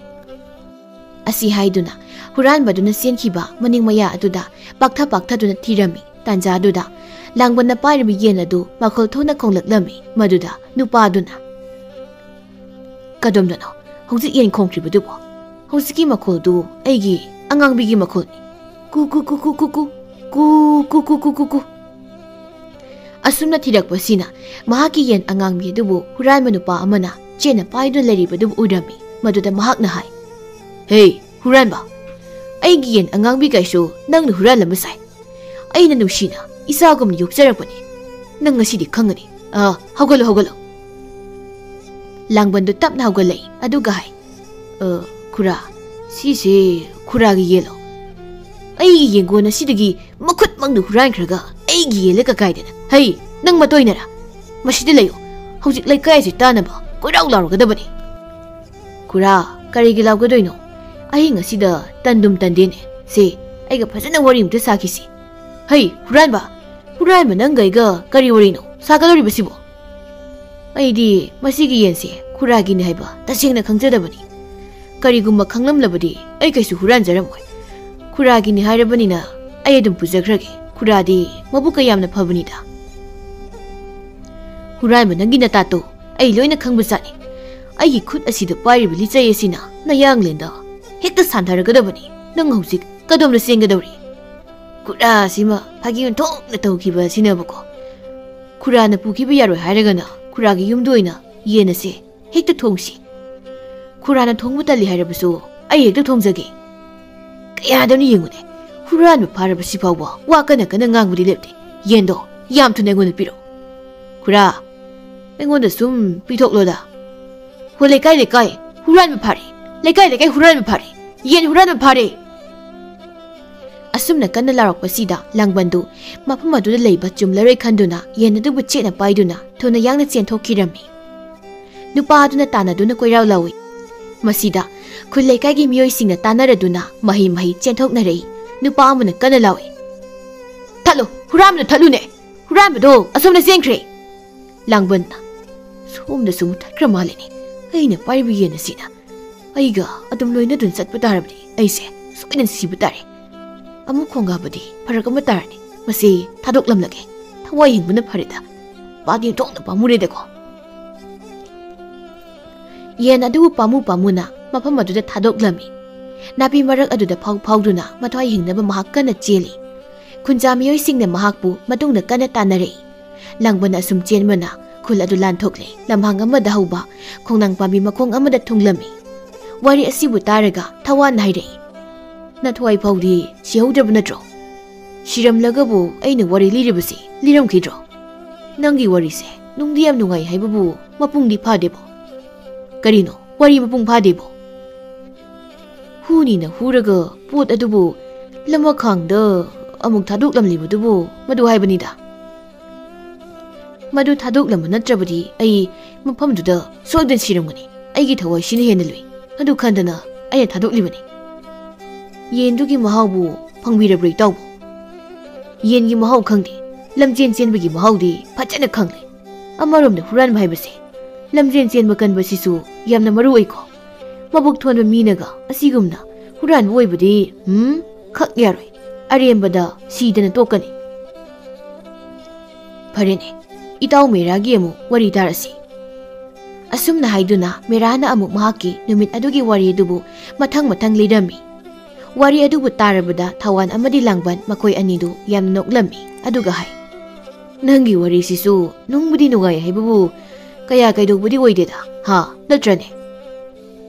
ꯑꯁꯤ ꯍꯥꯏꯗꯨꯅ ꯍꯨꯔꯥꯟꯕꯗꯨꯅ ꯆꯦꯟꯈꯤꯕ ꯃꯅꯤꯡ ꯃꯌꯥ ꯑꯗꯨꯗ ꯄꯥꯛꯊ ꯄꯥꯛꯊꯗꯨꯅ ꯊꯤꯔꯝꯃꯤ꯫ ꯇꯥꯟꯖꯥꯗꯨꯗ ꯂꯥꯡꯕꯟꯅ ꯄꯥꯏꯔꯤꯕ ꯌꯦꯟ ꯑꯗꯨ ꯃꯈꯣꯜ ꯊꯣꯛꯅ ꯈꯣꯡꯂꯛꯂꯝꯃꯤ꯫ ꯃꯗꯨꯗ ꯅꯨꯄꯥꯗꯨꯅ, "ꯀꯗꯣꯝꯗꯅꯣ ꯍꯧꯖꯤꯛ ꯌꯦꯟ ꯈꯣꯡꯈ꯭ꯔꯤꯕꯗꯨꯕꯣ? ꯍꯧꯖꯤꯛꯀꯤ ꯃꯈꯣꯜꯗꯨ ꯑꯩꯒꯤ ꯑꯉꯥꯡꯕꯤꯒꯤ ꯃꯈꯣꯜꯅꯤ꯫ ꯀꯨ ꯀꯨ ꯀꯨ ꯀꯨ ꯀꯨ ꯀꯨ, ꯀꯨ ꯀꯨ ꯀꯨ ꯀꯨ ꯀꯨ ꯀꯨ"꯫ ꯑꯁꯨꯝꯅ ꯊꯤꯔꯛꯄꯁꯤꯅ ꯃꯍꯥꯛꯀꯤ ꯌꯦꯟ ꯑꯉꯥꯡꯕꯤ ꯑꯗꯨꯕꯨ ꯍꯨꯔꯥꯟꯕ ꯅꯨꯄꯥ ꯑꯃꯅ ꯆꯦꯟꯅ ꯄꯥꯏꯗꯨꯅ ꯂꯩꯔꯤꯕꯗꯨꯕꯨ ꯎꯔꯝꯃꯤ꯫ ꯃꯗꯨꯗ ꯃꯍꯥꯛꯅ ꯍꯥꯏ, "ꯍꯦ, ꯍꯨꯔꯥꯟꯕ! ꯑꯩꯒꯤ ꯌꯦꯟ ꯑꯉꯥꯡꯕꯤ ꯀꯥꯏꯁꯨ ꯅꯪꯅ ꯍꯨꯔꯥꯜꯂꯝꯕ ꯁꯥꯏ꯫ ꯑꯩꯅ ꯅꯨꯡꯁꯤꯅ ꯏꯆꯥꯒꯨꯝꯅ ꯌꯣꯛꯆꯔꯛꯄꯅꯤ꯫ ꯅꯪ ꯉꯁꯤꯗꯤ ꯈꯪꯒꯅꯤ꯫ ꯑ, ꯍꯧꯒꯠꯂꯣ, ꯍꯧꯒꯠꯂꯣ"꯫ ꯂꯥꯡꯕꯟꯗꯨ ꯇꯞꯅ ꯍꯧꯒꯠꯂꯛꯏ, ꯑꯗꯨꯒ ꯍꯥꯏ, "ꯑ, ꯈꯨꯔꯥ, ꯁꯤꯁꯦ ꯈꯨꯔꯥꯒꯤ ꯌꯦꯟꯂꯣ? ꯑꯩꯒꯤ ꯌꯦꯡꯒꯣꯟ ꯑꯁꯤꯗꯒꯤ ꯃꯈꯨꯠꯃꯛꯅ ꯍꯨꯔꯥꯟꯈ꯭ꯔꯒ ꯑꯩꯒꯤ ꯌꯦꯟꯂ ꯀꯀꯥꯏꯗꯅ? ꯍꯩ, ꯅꯪ ꯃꯇꯣꯏꯅꯔꯥ? ꯃꯁꯤꯗ ꯂꯩꯌꯨ꯫ ꯍꯧꯖꯤꯛ ꯂꯩꯀꯥꯏ ꯑꯁꯤ ꯇꯥꯅꯕ ꯀꯣꯏꯔꯥꯎ ꯂꯥꯎꯔꯒꯗꯕꯅꯤ"꯫ "ꯈꯨꯔꯥ, ꯀꯔꯤꯒꯤ ꯂꯥꯎꯒꯗꯣꯏꯅꯣ? ꯑꯍꯤꯡ ꯑꯁꯤꯗ ꯇꯟꯗꯨꯝ ꯇꯟꯗꯦꯅꯦ꯫ ꯁꯦ, ꯑꯩꯒ ꯐꯖꯅ ꯋꯥꯔꯤ ꯑꯃꯇ ꯁꯥꯈꯤꯁꯤ꯫ ꯍꯩ, ꯍꯨꯔꯥꯟꯕ! ꯍꯨꯔꯥꯟꯕ, ꯅꯪꯒ ꯑꯩꯒ ꯀꯔꯤ ꯋꯥꯔꯤꯅꯣ ꯁꯥꯒꯗꯧꯔꯤꯕꯁꯤꯕꯣ? ꯑꯩꯗꯤ ꯃꯁꯤꯒꯤ ꯌꯦꯟꯁꯦ ꯈꯨꯔꯥꯒꯤꯅꯤ ꯍꯥꯏꯕ ꯇꯁꯦꯡꯅ ꯈꯪꯖꯗꯕꯅꯤ꯫ ꯀꯔꯤꯒꯨꯝꯕ ꯈꯪꯂꯝꯂꯕꯗꯤ ꯑꯩ ꯀꯩꯁꯨ ꯍꯨꯔꯥꯟꯖꯔꯝꯃꯣꯏ꯫ ꯈꯨꯔꯥꯒꯤꯅꯤ ꯍꯥꯏꯔꯕꯅꯤꯅ ꯑꯩ ꯑꯗꯨꯝ ꯄꯨꯖꯈ꯭ꯔꯒꯦ꯫ ꯈꯨꯔꯥꯗꯤ ꯃꯕꯨꯛ ꯀꯌꯥꯝꯅ ꯐꯕꯅꯤꯗ"꯫ "ꯍꯨꯔꯥꯟꯕ, ꯅꯪꯒꯤ ꯅꯇꯥꯠꯇꯣ ꯑꯩ ꯂꯣꯏꯅ ꯈꯪꯕ ꯖꯥꯠꯅꯤ꯫ ꯑꯩꯒꯤ ꯈꯨꯠ ꯑꯁꯤꯗ ꯄꯥꯏꯔꯤꯕ ꯂꯤꯆꯩ ꯑꯁꯤꯅ ꯅꯌꯥꯡꯂꯦꯟꯗ ꯍꯦꯛꯇ ꯁꯥꯟꯊꯔꯛꯀꯗꯕꯅꯤ꯫ ꯅꯪ ꯍꯧꯖꯤꯛ ꯀꯗꯣꯝꯗ ꯆꯦꯟꯒꯗꯧꯔꯤ? ꯈꯨꯔꯥ ꯑꯁꯤꯃ ꯐꯥꯒꯤ ꯑꯣꯟꯊꯣꯛꯅ ꯇꯧꯈꯤꯕ ꯑꯁꯤꯅꯕꯀꯣ꯫ ꯈꯨꯔꯥꯅ ꯄꯨꯈꯤꯕ ꯌꯥꯔꯣꯏ ꯍꯥꯏꯔꯒꯅ ꯈꯨꯔꯥꯒꯤ ꯌꯨꯝꯗ ꯑꯣꯏꯅ ꯌꯦꯟ ꯑꯁꯦ ꯍꯦꯛꯇ ꯊꯣꯡꯁꯤ꯫ ꯈꯨꯔꯥꯅ ꯊꯣꯡꯕ ꯇꯜꯂꯤ ꯍꯥꯏꯔꯕꯁꯨ ꯑꯩ ꯍꯦꯛꯇ ꯊꯣꯡꯖꯒꯦ꯫ ꯀꯌꯥꯗꯅꯣ ꯌꯦꯡꯉꯨꯅꯦ, ꯍꯨꯔꯥꯟꯕ ꯐꯥꯔꯕ ꯁꯤꯐꯥꯎꯕ ꯋꯥ ꯀꯟꯅ ꯀꯟꯅ ꯉꯥꯡꯕꯗꯤ ꯂꯦꯞꯇꯦ꯫ ꯌꯦꯟꯗꯣ ꯌꯥꯝ ꯊꯨꯅ ꯑꯩꯉꯣꯟꯗ ꯄꯤꯔꯛꯑꯣ꯫ ꯈꯨꯔꯥ, ꯑꯩꯉꯣꯟꯗ ꯁꯨꯝ ꯄꯤꯊꯣꯛꯂꯣꯗ꯫ ꯍꯣ ꯂꯩꯀꯥꯏ ꯂꯩꯀꯥꯏ ꯍꯨꯔꯥꯟꯕ ꯐꯥꯔꯦ, ꯂꯩꯀꯥꯏ ꯂꯩꯀꯥꯏ ꯍꯨꯔꯥꯟꯕ ꯐꯥꯔꯦ, ꯌꯦꯟ ꯍꯨꯔꯥꯟꯕ ꯐꯥꯔꯦ꯫ ꯑꯁꯨꯝꯅ ꯀꯟꯅ ꯂꯥꯎꯔꯛꯄꯁꯤꯗ ꯂꯥꯡꯕꯟꯗꯨ ꯃꯐꯝ ꯑꯗꯨꯗ ꯂꯩꯕ ꯆꯨꯝꯂꯔꯣꯏ ꯈꯟꯗꯨꯅ ꯌꯦꯟ ꯑꯗꯨꯕꯨ ꯆꯦꯠꯅ ꯄꯥꯏꯗꯨꯅ ꯊꯨꯅ ꯌꯥꯡꯅ ꯆꯦꯟꯊꯣꯛꯈꯤꯔꯝꯃꯤ꯫ ꯅꯨꯄꯥ ꯑꯗꯨꯅ ꯇꯥꯟꯅꯗꯨꯅ ꯀꯣꯏꯔꯥꯎ ꯂꯥꯎꯏ꯫ ꯃꯁꯤꯗ ꯈꯨꯜ ꯂꯩꯀꯥꯏꯒꯤ ꯃꯤꯑꯣꯏꯁꯤꯡꯅ ꯇꯥꯟꯅꯔꯗꯨꯅ ꯃꯍꯩ ꯃꯍꯩ ꯆꯦꯟꯊꯣꯛꯅꯔꯛꯏ꯫ ꯅꯨꯄꯥ ꯑꯃꯅ ꯀꯟꯅ ꯂꯥꯎꯏ, "ꯊꯠꯂꯨ, ꯍꯨꯔꯥꯟꯕꯗꯨ ꯊꯠꯂꯨꯅꯦ! ꯍꯨꯔꯥꯟꯕꯗꯣ ꯑꯁꯣꯝꯗ ꯆꯦꯟꯈ꯭ꯔꯦ!" ꯂꯥꯡꯕꯟꯅ, "ꯁꯣꯝꯗꯁꯨ ꯃꯨꯊꯠꯈ꯭ꯔ ꯃꯥꯜꯂꯦꯅꯦ꯫ ꯑꯩꯅ ꯄꯥꯏꯔꯤꯕ ꯌꯦꯟ ꯑꯁꯤꯅ ꯑꯩꯒ ꯑꯗꯨꯝ ꯂꯣꯏꯅꯗꯨꯅ ꯆꯠꯄ ꯇꯥꯔꯕꯗꯤ ꯑꯩꯁꯦ ꯁꯣꯏꯗꯅ ꯁꯤꯕ ꯇꯥꯔꯦ꯫ ꯑꯃꯨꯛ ꯈꯣꯡꯒꯥꯕꯗꯤ ꯐꯔꯛ ꯑꯃ ꯇꯥꯔꯅꯤ꯫ ꯃꯁꯤ ꯊꯥꯗꯣꯛꯂꯝꯂꯒꯦ꯫ ꯊꯋꯥꯏ ꯍꯤꯡꯕꯅ ꯐꯔꯦꯗ꯫ ꯄꯥꯗꯤ ꯑꯣꯟꯊꯣꯛꯅ ꯄꯥꯝꯃꯨꯔꯦꯗꯀꯣ꯫" ꯌꯦꯟ ꯑꯗꯨꯕꯨ ꯄꯥꯝꯃꯨ ꯄꯥꯝꯃꯨꯅ ꯃꯐꯝ ꯑꯗꯨꯗ ꯊꯥꯗꯣꯛꯂꯝꯃꯤ꯫ ꯅꯥꯄꯤ ꯃꯔꯛ ꯑꯗꯨꯗ ꯐꯥꯎ ꯐꯥꯎꯗꯨꯅ ꯃꯊ꯭ꯋꯥꯏ ꯍꯤꯡꯅꯕ ꯃꯍꯥꯛ ꯀꯟꯅ ꯆꯦꯜꯂꯤ꯫ ꯈꯨꯟꯖꯥ ꯃꯤꯑꯣꯏꯁꯤꯡꯅ ꯃꯍꯥꯛꯄꯨ ꯃꯇꯨꯡꯗ ꯀꯟꯅ ꯇꯥꯟꯅꯔꯛꯏ꯫ ꯂꯥꯡꯕꯟ ꯑꯁꯨꯝ ꯆꯦꯟꯕꯅ ꯈꯨꯜ ꯑꯗꯨ ꯂꯥꯟꯊꯣꯛꯂꯦ꯫ ꯂꯝꯍꯥꯡ ꯑꯃꯗ ꯍꯧꯕ ꯈꯣꯡꯅꯥꯡ ꯄꯥꯝꯕꯤ ꯃꯈꯣꯡ ꯑꯃꯗ ꯊꯨꯡꯂꯝꯃꯤ꯫ ꯋꯥꯔꯤ ꯑꯁꯤꯕꯨ ꯇꯥꯔꯒ ꯊꯋꯥꯟ ꯍꯥꯏꯔꯛꯏ, "ꯅꯊ꯭ꯋꯥꯏ ꯐꯥꯎꯗꯤ ꯁꯤꯍꯧꯗ꯭ꯔꯕ ꯅꯠꯇ꯭ꯔꯣ? ꯁꯤꯔꯝꯂꯒꯕꯨ ꯑꯩꯅ ꯋꯥꯔꯤ ꯂꯤꯔꯤꯕꯁꯤ ꯂꯤꯔꯝꯈꯤꯗ꯭ꯔꯣ? ꯅꯪꯒꯤ ꯋꯥꯔꯤꯁꯦ ꯅꯨꯡꯗꯤ ꯌꯥꯝ ꯅꯨꯡꯉꯥꯏ ꯍꯥꯏꯕꯕꯨ ꯃꯄꯨꯡꯗꯤ ꯐꯥꯗꯦꯕꯣ?" "ꯀꯔꯤꯅꯣ ꯋꯥꯔꯤ ꯃꯄꯨꯡ ꯐꯥꯗꯦꯕꯣ?" "ꯍꯨꯅꯤꯅ ꯍꯨꯔꯒ ꯄꯣꯠ ꯑꯗꯨꯕꯨ ꯂꯃꯈꯥꯡꯗ ꯑꯃꯨꯛ ꯊꯥꯗꯣꯛꯂꯝꯂꯤꯕꯗꯨꯕꯨ ꯃꯗꯨ ꯍꯥꯏꯕꯅꯤꯗ꯫ ꯃꯗꯨ ꯊꯥꯗꯣꯛꯂꯝꯕ ꯅꯠꯇ꯭ꯔꯕꯗꯤ ꯑꯩ ꯃꯐꯝꯗꯨꯗ ꯁꯣꯏꯗꯅ ꯁꯤꯔꯝꯒꯅꯤ꯫ ꯑꯩꯒꯤ ꯊꯋꯥꯏꯁꯤꯅ ꯍꯦꯟꯅ ꯂꯨꯏ꯫ ꯑꯗꯨ ꯈꯟꯗꯅ ꯑꯩꯅ ꯊꯥꯗꯣꯛꯂꯤꯕꯅꯤ꯫" "ꯌꯦꯟꯗꯨꯒꯤ ꯃꯍꯥꯎꯕꯨ ꯐꯪꯕꯤꯔꯕ꯭ꯔꯣ ꯏꯇꯥꯎꯕꯨ?" "ꯌꯦꯟꯒꯤ ꯃꯍꯥꯎ ꯈꯪꯗꯦ, ꯂꯝꯖꯦꯟ ꯆꯦꯟꯕꯒꯤ ꯃꯍꯥꯎꯗꯤ ꯐꯖꯅ ꯈꯪꯂꯦ꯫ ꯑꯃꯔꯣꯝꯗ ꯍꯨꯔꯥꯟꯕ ꯍꯥꯏꯕꯁꯦ ꯂꯝꯖꯦꯟ ꯆꯦꯟꯕ ꯀꯟꯕꯁꯤꯁꯨ ꯌꯥꯝꯅ ꯃꯔꯨ ꯑꯣꯏꯀꯣ꯫ ꯃꯕꯨꯛ ꯊꯣꯟꯕ ꯃꯤꯅꯒ ꯑꯁꯤꯒꯨꯝꯅ ꯍꯨꯔꯥꯟꯕ ꯑꯣꯏꯕꯗꯤ, ꯎꯝ, ꯈꯛ ꯌꯥꯔꯣꯏ꯫ ꯑꯔꯦꯝꯕꯗ ꯁꯤꯗꯅ ꯇꯣꯛꯀꯅꯤ꯫" "ꯐꯔꯦꯅꯦ, ꯏꯇꯥꯎ ꯃꯦꯔꯥꯒꯤ ꯑꯃꯨꯛ ꯋꯥꯔꯤ ꯇꯥꯔꯁꯤ꯫" ꯑꯁꯨꯝꯅ ꯍꯥꯏꯗꯨꯅ ꯃꯦꯔꯥꯅ ꯑꯃꯨꯛ ꯃꯍꯥꯛꯀꯤ ꯅꯨꯃꯤꯠ ꯑꯗꯨꯒꯤ ꯋꯥꯔꯤ ꯑꯗꯨꯕꯨ ꯃꯊꯪ ꯃꯊꯪ ꯂꯤꯔꯝꯃꯤ꯫ ꯋꯥꯔꯤ ꯑꯗꯨꯕꯨ ꯇꯥꯔꯕꯗ ꯊꯋꯥꯟ ꯑꯃꯗꯤ ꯂꯥꯡꯕꯟ ꯃꯈꯣꯏ ꯑꯅꯤꯗꯨ ꯌꯥꯝꯅ ꯅꯣꯛꯂꯝꯃꯤ꯫ ꯑꯗꯨꯒ ꯍꯥꯏ, "ꯅꯪꯒꯤ ꯋꯥꯔꯤꯁꯤꯁꯨ ꯅꯨꯡꯕꯨꯗꯤ ꯅꯨꯡꯉꯥꯏ ꯍꯥꯏꯕꯕꯨ ꯀꯌꯥ ꯀꯩꯗꯧꯕꯗꯤ ꯑꯣꯏꯗꯦꯗ, ꯍꯥ? ꯅꯠꯇ꯭ꯔꯅꯦ?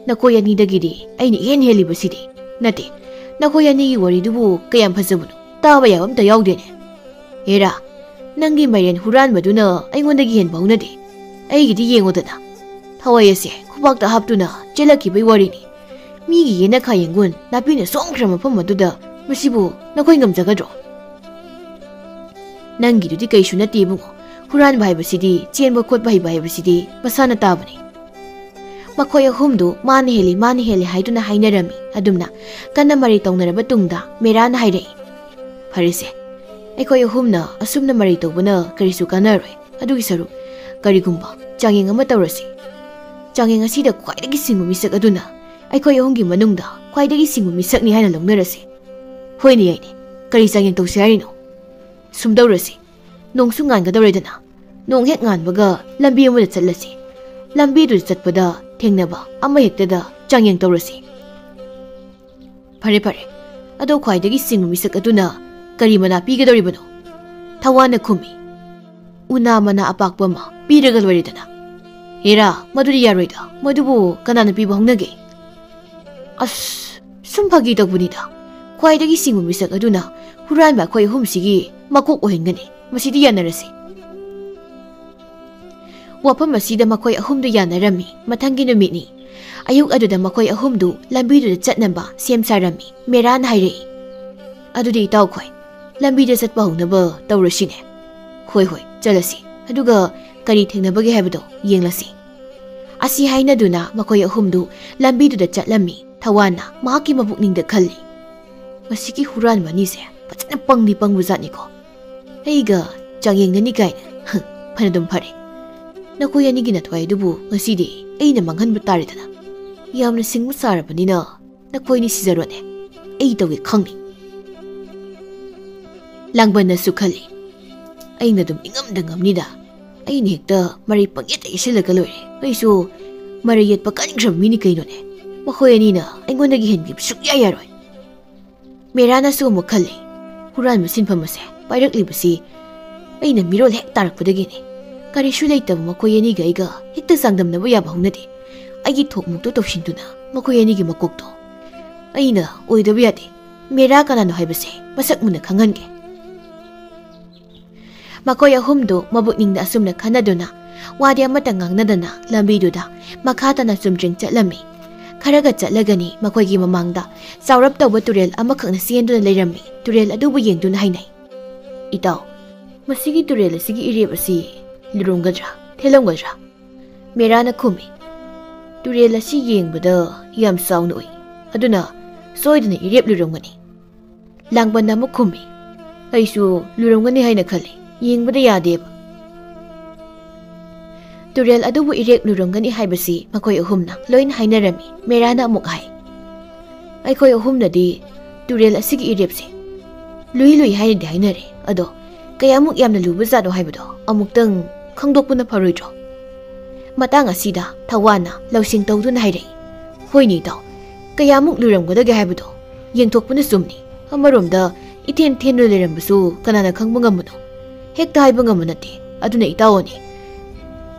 ꯅꯈꯣꯏ ꯑꯅꯤꯗꯒꯤꯗꯤ ꯑꯩꯅ ꯏꯍꯦꯟ ꯍꯦꯜꯂꯤꯕꯁꯤꯗꯤ꯫ ꯅꯠꯇꯦ, ꯅꯈꯣꯏ ꯑꯅꯤꯒꯤ ꯋꯥꯔꯤꯗꯨꯕꯨ ꯀꯌꯥꯝ ꯐꯖꯕꯅꯣ? ꯇꯥꯕ ꯌꯥꯕ ꯑꯝꯇ ꯌꯥꯎꯗꯦꯅꯦ꯫ ꯍꯦꯔꯥ, ꯅꯪꯒꯤ ꯃꯥꯏꯔꯦꯟ ꯍꯨꯔꯥꯟꯕꯗꯨꯅ ꯑꯩꯉꯣꯟꯗꯒꯤ ꯍꯦꯟꯕ ꯍꯧꯅꯗꯦ꯫ ꯑꯩꯒꯤꯗꯤ ꯌꯦꯡꯉꯨꯗꯅ, ꯊꯋꯥꯏ ꯑꯁꯦ ꯈꯨꯕꯥꯛꯇ ꯍꯥꯞꯇꯨꯅ ꯆꯦꯜꯂꯛꯈꯤꯕꯒꯤ ꯋꯥꯔꯤꯅꯤ꯫ ꯃꯤꯒꯤ ꯌꯦꯅꯈꯥ ꯌꯦꯡꯒꯨꯟ ꯅꯥꯄꯤꯅ ꯁꯣꯡꯈ꯭ꯔ ꯃꯐꯝ ꯑꯗꯨꯗ ꯃꯁꯤꯕꯨ ꯅꯈꯣꯏ ꯉꯝꯖꯒꯗ꯭ꯔꯣ?" "ꯅꯪꯒꯤꯗꯨꯗꯤ ꯀꯩꯁꯨ ꯅꯠꯇꯦ ꯏꯕꯨꯡꯉꯣ꯫ ꯍꯨꯔꯥꯟꯕ ꯍꯥꯏꯕꯁꯤꯗꯤ, ꯆꯦꯟꯕ ꯈꯣꯠꯄ ꯍꯩꯕ ꯍꯥꯏꯕꯁꯤꯗꯤ ꯃꯁꯥꯅ ꯇꯥꯕꯅꯤ꯫" ꯃꯈꯣꯏ ꯑꯍꯨꯝꯗꯨ ꯃꯥꯅ ꯍꯦꯜꯂꯤ, ꯃꯥꯅ ꯍꯦꯜꯂꯤ ꯍꯥꯏꯗꯨꯅ ꯍꯥꯏꯅꯔꯝꯃꯤ꯫ ꯑꯗꯨꯝꯅ ꯀꯟꯅ ꯃꯔꯩ ꯇꯧꯅꯔꯕ ꯇꯨꯡꯗ ꯃꯦꯔꯥꯅ ꯍꯥꯏꯔꯛꯏ, "ꯐꯔꯦꯁꯦ, ꯑꯩꯈꯣꯏ ꯑꯍꯨꯝꯅ ꯑꯁꯨꯝꯅ ꯃꯔꯩ ꯇꯧꯕꯅ ꯀꯔꯤꯁꯨ ꯀꯥꯟꯅꯔꯣꯏ꯫ ꯑꯗꯨꯒꯤ ꯁꯔꯨꯛ ꯀꯔꯤꯒꯨꯝꯕ ꯆꯥꯡꯌꯦꯡ ꯑꯃ ꯇꯧꯔꯁꯤ꯫ ꯆꯥꯡꯌꯦꯡ ꯑꯁꯤꯗ ꯈ꯭ꯋꯥꯏꯗꯒꯤ ꯁꯤꯡꯕ ꯃꯤꯁꯛ ꯑꯗꯨꯅ ꯑꯩꯈꯣꯏ ꯑꯍꯨꯝꯒꯤ ꯃꯅꯨꯡꯗ ꯈ꯭ꯋꯥꯏꯗꯒꯤ ꯁꯤꯡꯕ ꯃꯤꯁꯛꯅꯤ ꯍꯥꯏꯅ ꯂꯧꯅꯔꯁꯤ꯫" "ꯍꯣꯏꯅꯦ, ꯌꯥꯏꯅꯦ꯫ ꯀꯔꯤ ꯆꯥꯡꯌꯦꯡ ꯇꯧꯁꯤ ꯍꯥꯏꯔꯤꯅꯣ?" "ꯁꯨꯝ ꯇꯧꯔꯁꯤ꯫ ꯅꯣꯡꯁꯨ ꯉꯥꯟꯒꯗꯧꯔꯦꯗꯅ꯫ ꯅꯣꯡ ꯍꯦꯛ ꯉꯥꯟꯕꯒ ꯂꯝꯕꯤ ꯑꯃꯗ ꯆꯠꯂꯁꯤ꯫ ꯂꯝꯕꯤꯗꯨꯗ ꯆꯠꯄꯗ ꯊꯦꯡꯅꯕ ꯑꯃ ꯍꯦꯛꯇꯗ ꯆꯥꯡꯌꯦꯡ ꯇꯧꯔꯁꯤ꯫" "ꯐꯔꯦ, ꯐꯔꯦ꯫ ꯑꯗꯣ ꯈ꯭ꯋꯥꯏꯗꯒꯤ ꯁꯤꯡꯕ ꯃꯤꯁꯛ ꯑꯗꯨꯅ ꯀꯔꯤ ꯃꯅꯥ ꯄꯤꯒꯗꯧꯔꯤꯕꯅꯣ?" ꯊꯋꯥꯟꯅ ꯈꯨꯝꯃꯤ, "ꯎꯅꯥ ꯃꯅꯥ ꯑꯄꯥꯛꯄ ꯑꯃ ꯄꯤꯔꯒ ꯂꯣꯏꯔꯦꯗꯅ꯫" "ꯍꯦꯔꯥ, ꯃꯗꯨꯗꯤ ꯌꯥꯔꯣꯏꯗ꯫ ꯃꯗꯨꯕꯨ ꯀꯅꯥꯅ ꯄꯤꯕ ꯍꯧꯅꯒꯦ?" "ꯑꯁ, ꯁꯨꯝ ꯐꯥꯒꯤ ꯇꯧꯕꯅꯤꯗ꯫ ꯈ꯭ꯋꯥꯏꯗꯒꯤ ꯁꯤꯡꯕ ꯃꯤꯁꯛ ꯑꯗꯨꯅ ꯍꯨꯔꯥꯟꯕ ꯑꯩꯈꯣꯏ ꯑꯍꯨꯝꯁꯤꯒꯤ ꯃꯀꯣꯛ ꯑꯣꯏꯍꯟꯒꯅꯤ꯫ ꯃꯁꯤꯗꯤ ꯌꯥꯅꯔꯁꯤ꯫" ꯋꯥꯐꯝ ꯑꯁꯤꯗ ꯃꯈꯣꯏ ꯑꯍꯨꯝꯗꯨ ꯌꯥꯅꯔꯝꯃꯤ꯫ ꯃꯊꯪꯒꯤ ꯅꯨꯃꯤꯠꯅꯤ꯫ ꯑꯌꯨꯛ ꯑꯗꯨꯗ ꯃꯈꯣꯏ ꯑꯍꯨꯝꯗꯨ ꯂꯝꯕꯤꯗꯨꯗ ꯆꯠꯅꯕ ꯁꯦꯝ ꯁꯥꯔꯝꯃꯤ꯫ ꯃꯦꯔꯥꯅ ꯍꯥꯏꯔꯛꯏ, "ꯑꯗꯨꯗꯤ ꯏꯇꯥꯎꯈꯣꯏ, ꯂꯝꯕꯤꯗ ꯆꯠꯄ ꯍꯧꯅꯕ ꯇꯧꯔꯁꯤꯅꯦ꯫" "ꯍꯣꯏ, ꯍꯣꯏ, ꯆꯠꯂꯁꯤ꯫ ꯑꯗꯨꯒ ꯀꯔꯤ ꯊꯦꯡꯅꯕꯒꯦ ꯍꯥꯏꯕꯗꯣ ꯌꯦꯡꯂꯁꯤ꯫" ꯑꯁꯤ ꯍꯥꯏꯅꯗꯨꯅ ꯃꯈꯣꯏ ꯑꯍꯨꯝꯗꯨ ꯂꯝꯕꯤꯗꯨꯗ ꯆꯠꯂꯝꯃꯤ꯫ ꯊꯋꯥꯟꯅ ꯃꯍꯥꯛꯀꯤ ꯃꯄꯨꯛꯅꯤꯡꯗ ꯈꯜꯂꯤ, "ꯃꯁꯤꯒꯤ ꯍꯨꯔꯥꯟꯕ ꯑꯅꯤꯁꯦ ꯐꯖꯅ ꯄꯪꯗꯤ ꯄꯪꯕꯖꯥꯠꯅꯤꯀꯣ꯫ ꯑꯩꯒ ꯆꯥꯡꯌꯦꯡꯅꯅꯤ ꯀꯥꯏꯅ꯫ ꯍ, ꯐꯅꯗꯨꯝ ꯐꯔꯦ꯫ ꯅꯈꯣꯏ ꯑꯅꯤꯒꯤ ꯅꯊ꯭ꯋꯥꯏ ꯑꯗꯨꯕꯨ ꯉꯁꯤꯗꯤ ꯑꯩꯅ ꯃꯥꯡꯍꯟꯕ ꯇꯥꯔꯦꯗꯅ꯫ ꯌꯥꯝꯅ ꯁꯤꯡꯕ ꯁꯥꯔꯕꯅꯤꯅ ꯅꯈꯣꯏꯅꯤ ꯁꯤꯖꯔꯣꯅꯦ꯫ ꯑꯩ ꯇꯧꯒꯦ ꯈꯪꯅꯤ꯫" ꯂꯥꯡꯕꯟꯅꯁꯨ ꯈꯜꯂꯤ, "ꯑꯩꯅ ꯑꯗꯨꯝ ꯏꯉꯝꯗ ꯉꯝꯅꯤꯗ꯫ ꯑꯩꯅ ꯍꯦꯛꯇ ꯃꯔꯩ ꯄꯪꯌꯦꯠꯇ ꯌꯦꯠꯁꯤꯜꯂꯒ ꯂꯣꯏꯔꯦ꯫ ꯑꯩꯁꯨ ꯃꯔꯩ ꯌꯦꯠꯄ ꯀꯟꯈ꯭ꯔꯕ ꯃꯤꯅꯤ ꯀꯩꯅꯣꯅꯦ꯫ ꯃꯈꯣꯏ ꯑꯅꯤꯅ ꯑꯩꯉꯣꯟꯗꯒꯤ ꯍꯦꯟꯈꯤꯕ ꯁꯨꯛꯌꯥ ꯌꯥꯔꯣꯏ꯫ ꯃꯦꯔꯥꯅꯁꯨ ꯑꯃꯨꯛ ꯈꯜꯂꯤ, ꯍꯨꯔꯥꯟꯕ ꯁꯤꯟꯐꯝ ꯑꯁꯦ ꯄꯥꯏꯔꯛꯂꯤꯕꯁꯤ ꯑꯩꯅ ꯃꯤꯔꯣꯜ ꯍꯦꯛ ꯇꯥꯔꯛꯄꯗꯒꯤꯅꯤ꯫ ꯀꯔꯤꯁꯨ ꯂꯩꯇꯕ ꯃꯈꯣꯏ ꯑꯅꯤꯒ ꯑꯩꯒ ꯍꯦꯛꯇ ꯆꯥꯡꯗꯝꯅꯕ ꯌꯥꯕ ꯍꯧꯅꯗꯦ꯫ ꯑꯩꯒꯤ ꯊꯣꯛꯃꯣꯛꯇꯨ ꯇꯧꯁꯤꯟꯗꯨꯅ ꯃꯈꯣꯏ ꯑꯅꯤꯒꯤ ꯃꯀꯣꯛꯇꯣ ꯑꯩꯅ ꯑꯣꯏꯗꯕ ꯌꯥꯗꯦ꯫ ꯃꯦꯔꯥ ꯀꯅꯥꯅꯣ ꯍꯥꯏꯕꯁꯦ ꯃꯁꯛ ꯃꯨꯟꯅ ꯈꯪꯍꯟꯒꯦ꯫ ꯃꯈꯣꯏ ꯑꯍꯨꯝꯗꯨ ꯃꯕꯨꯛꯅꯤꯡꯗ ꯑꯁꯨꯝꯅ ꯈꯟꯅꯗꯨꯅ, ꯋꯥꯗꯤ ꯑꯃꯠꯇ ꯉꯥꯡꯅꯗꯅ ꯂꯝꯕꯤꯗꯨꯗ ꯃꯈꯥ ꯇꯥꯅ ꯆꯨꯝꯗ꯭ꯔꯤꯡ ꯆꯠꯂꯝꯃꯤ꯫ ꯈꯔꯒ ꯆꯠꯂꯒꯅꯤ ꯃꯈꯣꯏꯒꯤ ꯃꯃꯥꯡꯗ ꯆꯥꯎꯔꯞ ꯇꯧꯕ ꯇꯨꯔꯦꯜ ꯑꯃꯈꯛꯅ ꯆꯦꯟꯗꯨꯅ ꯂꯩꯔꯝꯃꯤ꯫ ꯇꯨꯔꯦꯜ ꯑꯗꯨꯕꯨ ꯌꯦꯡꯗꯨꯅ ꯍꯥꯏꯅꯩ, "ꯏꯇꯥꯎ, ꯃꯁꯤꯒꯤ ꯇꯨꯔꯦꯜ ꯑꯁꯤꯒꯤ ꯏꯔꯦꯞ ꯑꯁꯤ ꯂꯨꯔꯝꯒꯗ꯭ꯔꯥ, ꯊꯦꯜꯂꯝꯒꯗ꯭ꯔꯥ?" ꯃꯦꯔꯥꯅ ꯈꯨꯝꯃꯤ, "ꯇꯨꯔꯦꯜ ꯑꯁꯤ ꯌꯦꯡꯕꯗ ꯌꯥꯝ ꯆꯥꯎꯅ ꯎꯏ, ꯑꯗꯨꯅ ꯁꯣꯏꯗꯅ ꯏꯔꯦꯞ ꯂꯨꯔꯝꯒꯅꯤ꯫" ꯂꯥꯡꯕꯟꯅ ꯑꯃꯨꯛ ꯈꯨꯝꯃꯤ, "ꯑꯩꯁꯨ ꯂꯨꯔꯝꯒꯅꯤ ꯍꯥꯏꯅ ꯈꯜꯂꯤ, ꯌꯦꯡꯕꯗ ꯌꯥꯗꯦꯕ꯫" ꯇꯨꯔꯦꯜ ꯑꯗꯨꯕꯨ ꯏꯔꯦꯞ ꯂꯨꯔꯝꯒꯅꯤ ꯍꯥꯏꯕꯁꯤ ꯃꯈꯣꯏ ꯑꯍꯨꯝꯅ ꯂꯣꯏꯅ ꯍꯥꯏꯅꯔꯝꯃꯤ꯫ ꯃꯦꯔꯥꯅ ꯑꯃꯨꯛ ꯍꯥꯏ, "ꯑꯩꯈꯣꯏ ꯑꯍꯨꯝꯅꯗꯤ ꯇꯨꯔꯦꯜ ꯑꯁꯤꯒꯤ ꯏꯔꯦꯞꯁꯦ ꯂꯨꯏ ꯂꯨꯏ ꯍꯥꯏꯅꯗꯤ ꯍꯥꯏꯅꯔꯦ, ꯑꯗꯣ ꯀꯌꯥꯃꯨꯛ ꯌꯥꯝꯅ ꯂꯨꯕ ꯖꯥꯠꯅꯣ ꯍꯥꯏꯕꯗꯣ ꯑꯃꯨꯛꯇꯪ ꯈꯪꯗꯣꯛꯄꯅ ꯐꯔꯣꯏꯗ꯭ꯔꯣ?" ꯃꯇꯥꯡ ꯑꯁꯤꯗ ꯊꯋꯥꯟꯅ ꯂꯧꯁꯤꯡ ꯇꯧꯗꯨꯅ ꯍꯥꯏꯔꯛꯏ, "ꯍꯣꯏꯅꯦ ꯏꯇꯥꯎ, ꯀꯌꯥꯃꯨꯛ ꯂꯨꯔꯝꯒꯗꯒꯦ ꯍꯥꯏꯕꯗꯣ ꯌꯦꯡꯊꯣꯛꯄꯅ ꯆꯨꯝꯅꯤ꯫ ꯑꯃꯔꯣꯝꯗ ꯏꯊꯦꯟ ꯊꯦꯟꯗꯨꯅ ꯂꯩꯔꯝꯕꯁꯨ ꯀꯅꯥꯅ ꯈꯪꯕ ꯉꯝꯕꯅꯣ? ꯍꯦꯛꯇ ꯍꯥꯏꯕ ꯉꯝꯕ ꯅꯠꯇꯦ꯫ ꯑꯗꯨꯅ ꯏꯇꯥꯎꯑꯣꯅꯦ,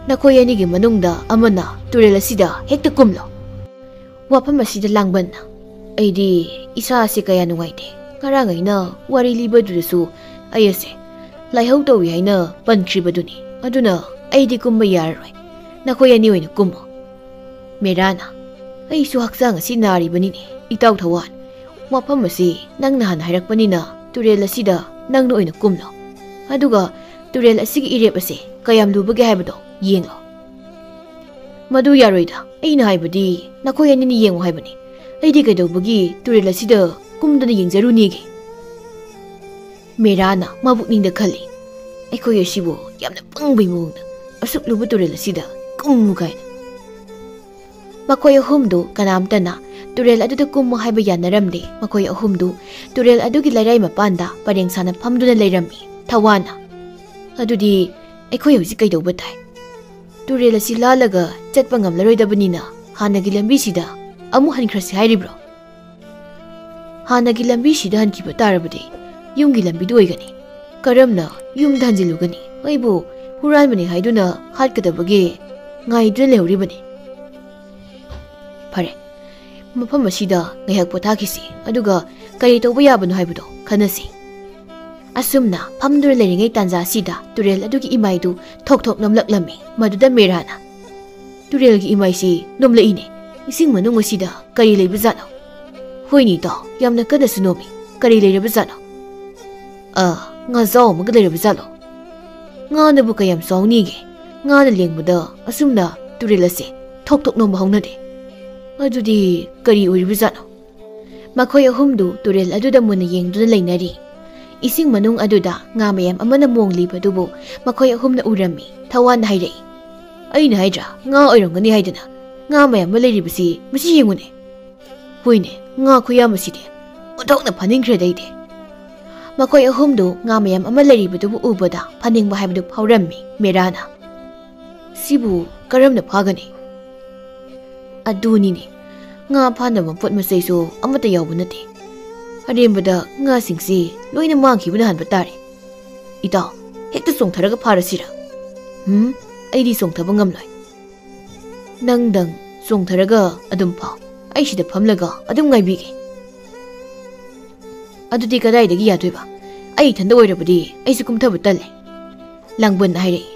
ꯅꯈꯣꯏ ꯑꯅꯤꯒꯤ ꯃꯅꯨꯡꯗ ꯑꯃꯅ ꯇꯨꯔꯦꯜ ꯑꯁꯤꯗ ꯍꯦꯛꯇ ꯀꯨꯝꯂꯣ꯫" ꯋꯥꯐꯝ ꯑꯁꯤꯗ ꯂꯥꯡꯕꯟꯅ, "ꯑꯩꯗꯤ ꯏꯁꯥ ꯑꯁꯤ ꯀꯌꯥ ꯅꯨꯡꯉꯥꯏꯇꯦ꯫ ꯉꯔꯥꯡ ꯑꯩꯅ ꯋꯥꯔꯤ ꯂꯤꯕꯗꯨꯗꯁꯨ ꯑꯩ ꯑꯁꯦ ꯂꯥꯏꯍꯧ ꯇꯧꯏ ꯍꯥꯏꯅ ꯄꯟꯈ꯭ꯔꯤꯕꯗꯨꯅꯤ꯫ ꯑꯗꯨꯅ ꯑꯩꯗꯤ ꯀꯨꯝꯕ ꯌꯥꯔꯔꯣꯏ꯫ ꯅꯈꯣꯏ ꯑꯅꯤ ꯑꯣꯏꯅ ꯀꯨꯝꯃꯣ꯫" ꯃꯦꯔꯥꯅ, "ꯑꯩꯁꯨ ꯍꯛꯆꯥꯡ ꯑꯁꯤ ꯅꯥꯔꯤꯕꯅꯤꯅꯦ, ꯏꯇꯥꯎ ꯊꯋꯥꯟ꯫ ꯃꯐꯝ ꯑꯁꯤ ꯅꯪꯅ ꯍꯥꯟꯅ ꯍꯥꯏꯔꯛꯄꯅꯤꯅ ꯇꯨꯔꯦꯜ ꯑꯁꯤꯗ ꯅꯪꯅ ꯑꯣꯏꯅ ꯀꯨꯝꯂꯣ꯫ ꯑꯗꯨꯒ ꯇꯨꯔꯦꯜ ꯑꯁꯤꯒꯤ ꯏꯔꯦꯞ ꯑꯁꯦ ꯀꯌꯥꯝ ꯂꯨꯕꯒꯦ ꯍꯥꯏꯕꯗꯣ ꯌꯦꯡꯂꯣ꯫" "ꯃꯗꯨ ꯌꯥꯔꯣꯏꯗ꯫ ꯑꯩꯅ ꯍꯥꯏꯕꯗꯤ ꯅꯈꯣꯏ ꯑꯅꯤꯅ ꯌꯦꯡꯉꯨ ꯍꯥꯏꯕꯅꯤ꯫ ꯑꯩꯗꯤ ꯀꯩꯗꯧꯕꯒꯤ ꯇꯨꯔꯦꯜ ꯑꯁꯤꯗ ꯀꯨꯝꯗꯨꯅ ꯌꯦꯡꯖꯔꯨꯅꯤꯒꯦ?" ꯃꯦꯔꯥꯅ ꯃꯕꯨꯛꯅꯤꯡꯗ ꯈꯜꯂꯤ, "ꯑꯩꯈꯣꯏ ꯑꯁꯤꯕꯨ ꯌꯥꯝꯅ ꯄꯪꯕꯩ ꯃꯑꯣꯡꯗ ꯑꯁꯨꯛ ꯂꯨꯕ ꯇꯨꯔꯦꯜ ꯑꯁꯤꯗ ꯀꯨꯝꯃꯨ ꯀꯥꯏꯅ꯫" ꯃꯈꯣꯏ ꯑꯍꯨꯝꯗꯨ ꯀꯅꯥꯝꯇꯅ ꯇꯨꯔꯦꯜ ꯑꯗꯨꯗ ꯀꯨꯝꯃꯨ ꯍꯥꯏꯕ ꯌꯥꯅꯔꯝꯗꯦ꯫ ꯃꯈꯣꯏ ꯑꯍꯨꯝꯗꯨ ꯇꯨꯔꯦꯜ ꯑꯗꯨꯒꯤ ꯂꯩꯔꯥꯏ ꯃꯄꯥꯟꯗ ꯄꯔꯦꯡ ꯁꯥꯅ ꯐꯝꯗꯨꯅ ꯂꯩꯔꯝꯃꯤ꯫ ꯊꯋꯥꯟꯅ, "ꯑꯗꯨꯗꯤ ꯑꯩꯈꯣꯏ ꯍꯧꯖꯤꯛ ꯀꯩꯗꯧꯕ ꯇꯥꯏ? ꯇꯨꯔꯦꯜ ꯑꯁꯤ ꯂꯥꯜꯂꯒ ꯆꯠꯄ ꯉꯝꯂꯔꯣꯏꯗꯕꯅꯤꯅ ꯍꯥꯟꯅꯒꯤ ꯂꯝꯕꯤꯁꯤꯗ ꯑꯃꯨꯛ ꯍꯟꯈ꯭ꯔꯁꯤ ꯍꯥꯏꯔꯤꯕ꯭ꯔꯣ? ꯍꯥꯟꯅꯒꯤ ꯂꯝꯕꯤꯁꯤꯗ ꯍꯟꯈꯤꯕ ꯇꯥꯔꯕꯗꯤ ꯌꯨꯝꯒꯤ ꯂꯝꯕꯤꯗ ꯑꯣꯏꯒꯅꯤ꯫ ꯀꯔꯝꯅ ꯌꯨꯝꯗ ꯍꯟꯖꯤꯜꯂꯨꯒꯅꯤ? ꯑꯩꯕꯨ ꯍꯨꯔꯥꯟꯕꯅꯤ ꯍꯥꯏꯗꯨꯅ ꯍꯥꯠꯀꯗꯕꯒꯤ ꯉꯥꯏꯗꯨꯅ ꯂꯩꯍꯧꯔꯤꯕꯅꯤ꯫ ꯐꯔꯦ, ꯃꯐꯝ ꯑꯁꯤꯗ ꯉꯥꯏꯍꯥꯛ ꯄꯣꯊꯥꯈꯤꯁꯤ, ꯑꯗꯨꯒ ꯀꯔꯤ ꯇꯧꯕ ꯌꯥꯕꯅꯣ ꯍꯥꯏꯕꯗꯣ ꯈꯟꯅꯁꯤ꯫ ꯑꯁꯨꯝꯅ ꯐꯝꯗꯨꯅ ꯂꯩꯔꯤꯉꯩ ꯇꯥꯟꯖꯥ ꯑꯁꯤꯗ ꯇꯨꯔꯦꯜ ꯑꯗꯨꯒꯤ ꯏꯃꯥꯏꯗꯨ ꯊꯣꯛ ꯊꯣꯛ ꯅꯝꯂꯛꯂꯝꯃꯤ꯫ ꯃꯗꯨꯗ ꯃꯦꯔꯥꯅ, "ꯇꯨꯔꯦꯜꯒꯤ ꯏꯃꯥꯏꯁꯤ ꯅꯣꯝꯂꯛꯏꯅꯦ꯫ ꯏꯁꯤꯡ ꯃꯅꯨꯡ ꯑꯁꯤꯗ ꯀꯔꯤ ꯂꯩꯕꯖꯥꯠꯅꯣ?" "ꯍꯣꯏꯅꯦ ꯏꯇꯥꯎ, ꯌꯥꯝꯅ ꯀꯟꯅꯁꯨ ꯅꯣꯝꯃꯤ꯫ ꯀꯔꯤ ꯂꯩꯔꯕꯖꯥꯠꯅꯣ?" "ꯑ, ꯉꯥꯖꯥꯎ ꯑꯃꯒ ꯂꯩꯔꯕꯖꯥꯠꯂꯣ? ꯉꯥꯅꯕꯨ ꯀꯌꯥꯝ ꯆꯥꯎꯅꯤꯒꯦ? ꯉꯥꯅ ꯂꯦꯡꯕꯗ ꯑꯁꯨꯝꯅ ꯇꯨꯔꯦꯜ ꯑꯁꯦ ꯊꯣꯛ ꯊꯣꯛ ꯅꯣꯝꯕ ꯍꯧꯅꯗꯦ꯫ ꯑꯗꯨꯗꯤ ꯀꯔꯤ ꯑꯣꯏꯔꯤꯕꯖꯥꯠꯅꯣ?" ꯃꯈꯣꯏ ꯑꯍꯨꯝꯗꯨ ꯇꯨꯔꯦꯜ ꯑꯗꯨꯗ ꯃꯨꯟꯅ ꯌꯦꯡꯗꯨꯅ ꯂꯩꯅꯔꯤ꯫ ꯏꯁꯤꯡ ꯃꯅꯨꯡ ꯑꯗꯨꯗ ꯉꯥ ꯃꯌꯥꯝ ꯑꯃꯅ ꯃꯣꯡꯂꯤꯕꯗꯨꯕꯨ ꯃꯈꯣꯏ ꯑꯍꯨꯝꯅ ꯎꯔꯝꯃꯤ꯫ ꯊꯋꯥꯟꯅ ꯍꯥꯏꯔꯛꯏ, "ꯑꯩꯅ ꯍꯥꯏꯗ꯭ꯔꯥ, ꯉꯥ ꯑꯣꯏꯔꯝꯒꯅꯤ ꯍꯥꯏꯗꯅ꯫ ꯉꯥ ꯃꯌꯥꯝ ꯑꯃ ꯂꯩꯔꯤꯕꯁꯤ ꯃꯁꯤ ꯌꯦꯡꯉꯨꯅꯦ꯫ ꯍꯣꯏꯅꯦ, ꯉꯥ ꯈꯨꯌꯥꯝ ꯑꯁꯤꯗꯤ꯫ ꯑꯣꯟꯊꯣꯛꯅ ꯐꯥꯅꯤꯡꯈ꯭ꯔꯦꯗ ꯑꯩꯗꯤ꯫" ꯃꯈꯣꯏ ꯑꯍꯨꯝꯗꯨ ꯉꯥ ꯃꯌꯥꯝ ꯑꯃ ꯂꯩꯔꯤꯕꯗꯨꯕꯨ ꯎꯕꯗ ꯐꯥꯅꯤꯡꯕ ꯍꯥꯏꯕꯗꯨ ꯐꯥꯎꯔꯝꯃꯤ ꯃꯦꯔꯥꯅ꯫ "ꯁꯤꯕꯨ ꯀꯔꯝꯅ ꯐꯥꯒꯅꯤ?" "ꯑꯗꯨꯅꯤꯅꯦ, ꯉꯥ ꯐꯥꯅꯕ ꯄꯣꯠ ꯃꯆꯩꯁꯨ ꯑꯃꯠꯇ ꯌꯥꯎꯕ ꯅꯠꯇꯦ꯫ ꯑꯔꯦꯝꯕꯗ ꯉꯥꯁꯤꯡꯁꯤ ꯂꯣꯏꯅ ꯃꯥꯡꯈꯤꯕꯅ ꯍꯥꯟꯕ ꯇꯥꯔꯦ꯫ ꯏꯇꯥꯎ, ꯍꯦꯛꯇ ꯆꯣꯡꯊꯔꯒ ꯐꯥꯔꯁꯤꯔ?" "ꯍꯨꯝ, ꯑꯩꯗꯤ ꯆꯣꯡꯊꯕ ꯉꯝꯂꯣꯏ꯫ ꯅꯪꯗꯪ ꯆꯣꯡꯊꯔꯒ ꯑꯗꯨꯝ ꯐꯥꯎ꯫ ꯑꯩ ꯁꯤꯗ ꯐꯝꯂꯒ ꯑꯗꯨꯝ ꯉꯥꯏꯕꯤꯒꯦ꯫" "ꯑꯗꯨꯗꯤ ꯀꯗꯥꯏꯗꯒꯤ ꯌꯥꯗꯣꯏꯕ? ꯑꯩ ꯏꯊꯟꯗ ꯑꯣꯏꯔꯕꯗꯤ ꯑꯩꯁꯨ ꯀꯨꯝꯊꯕ ꯇꯜꯂꯦ꯫" ꯂꯥꯡꯕꯟꯅ ꯍꯥꯏꯔꯛꯏ,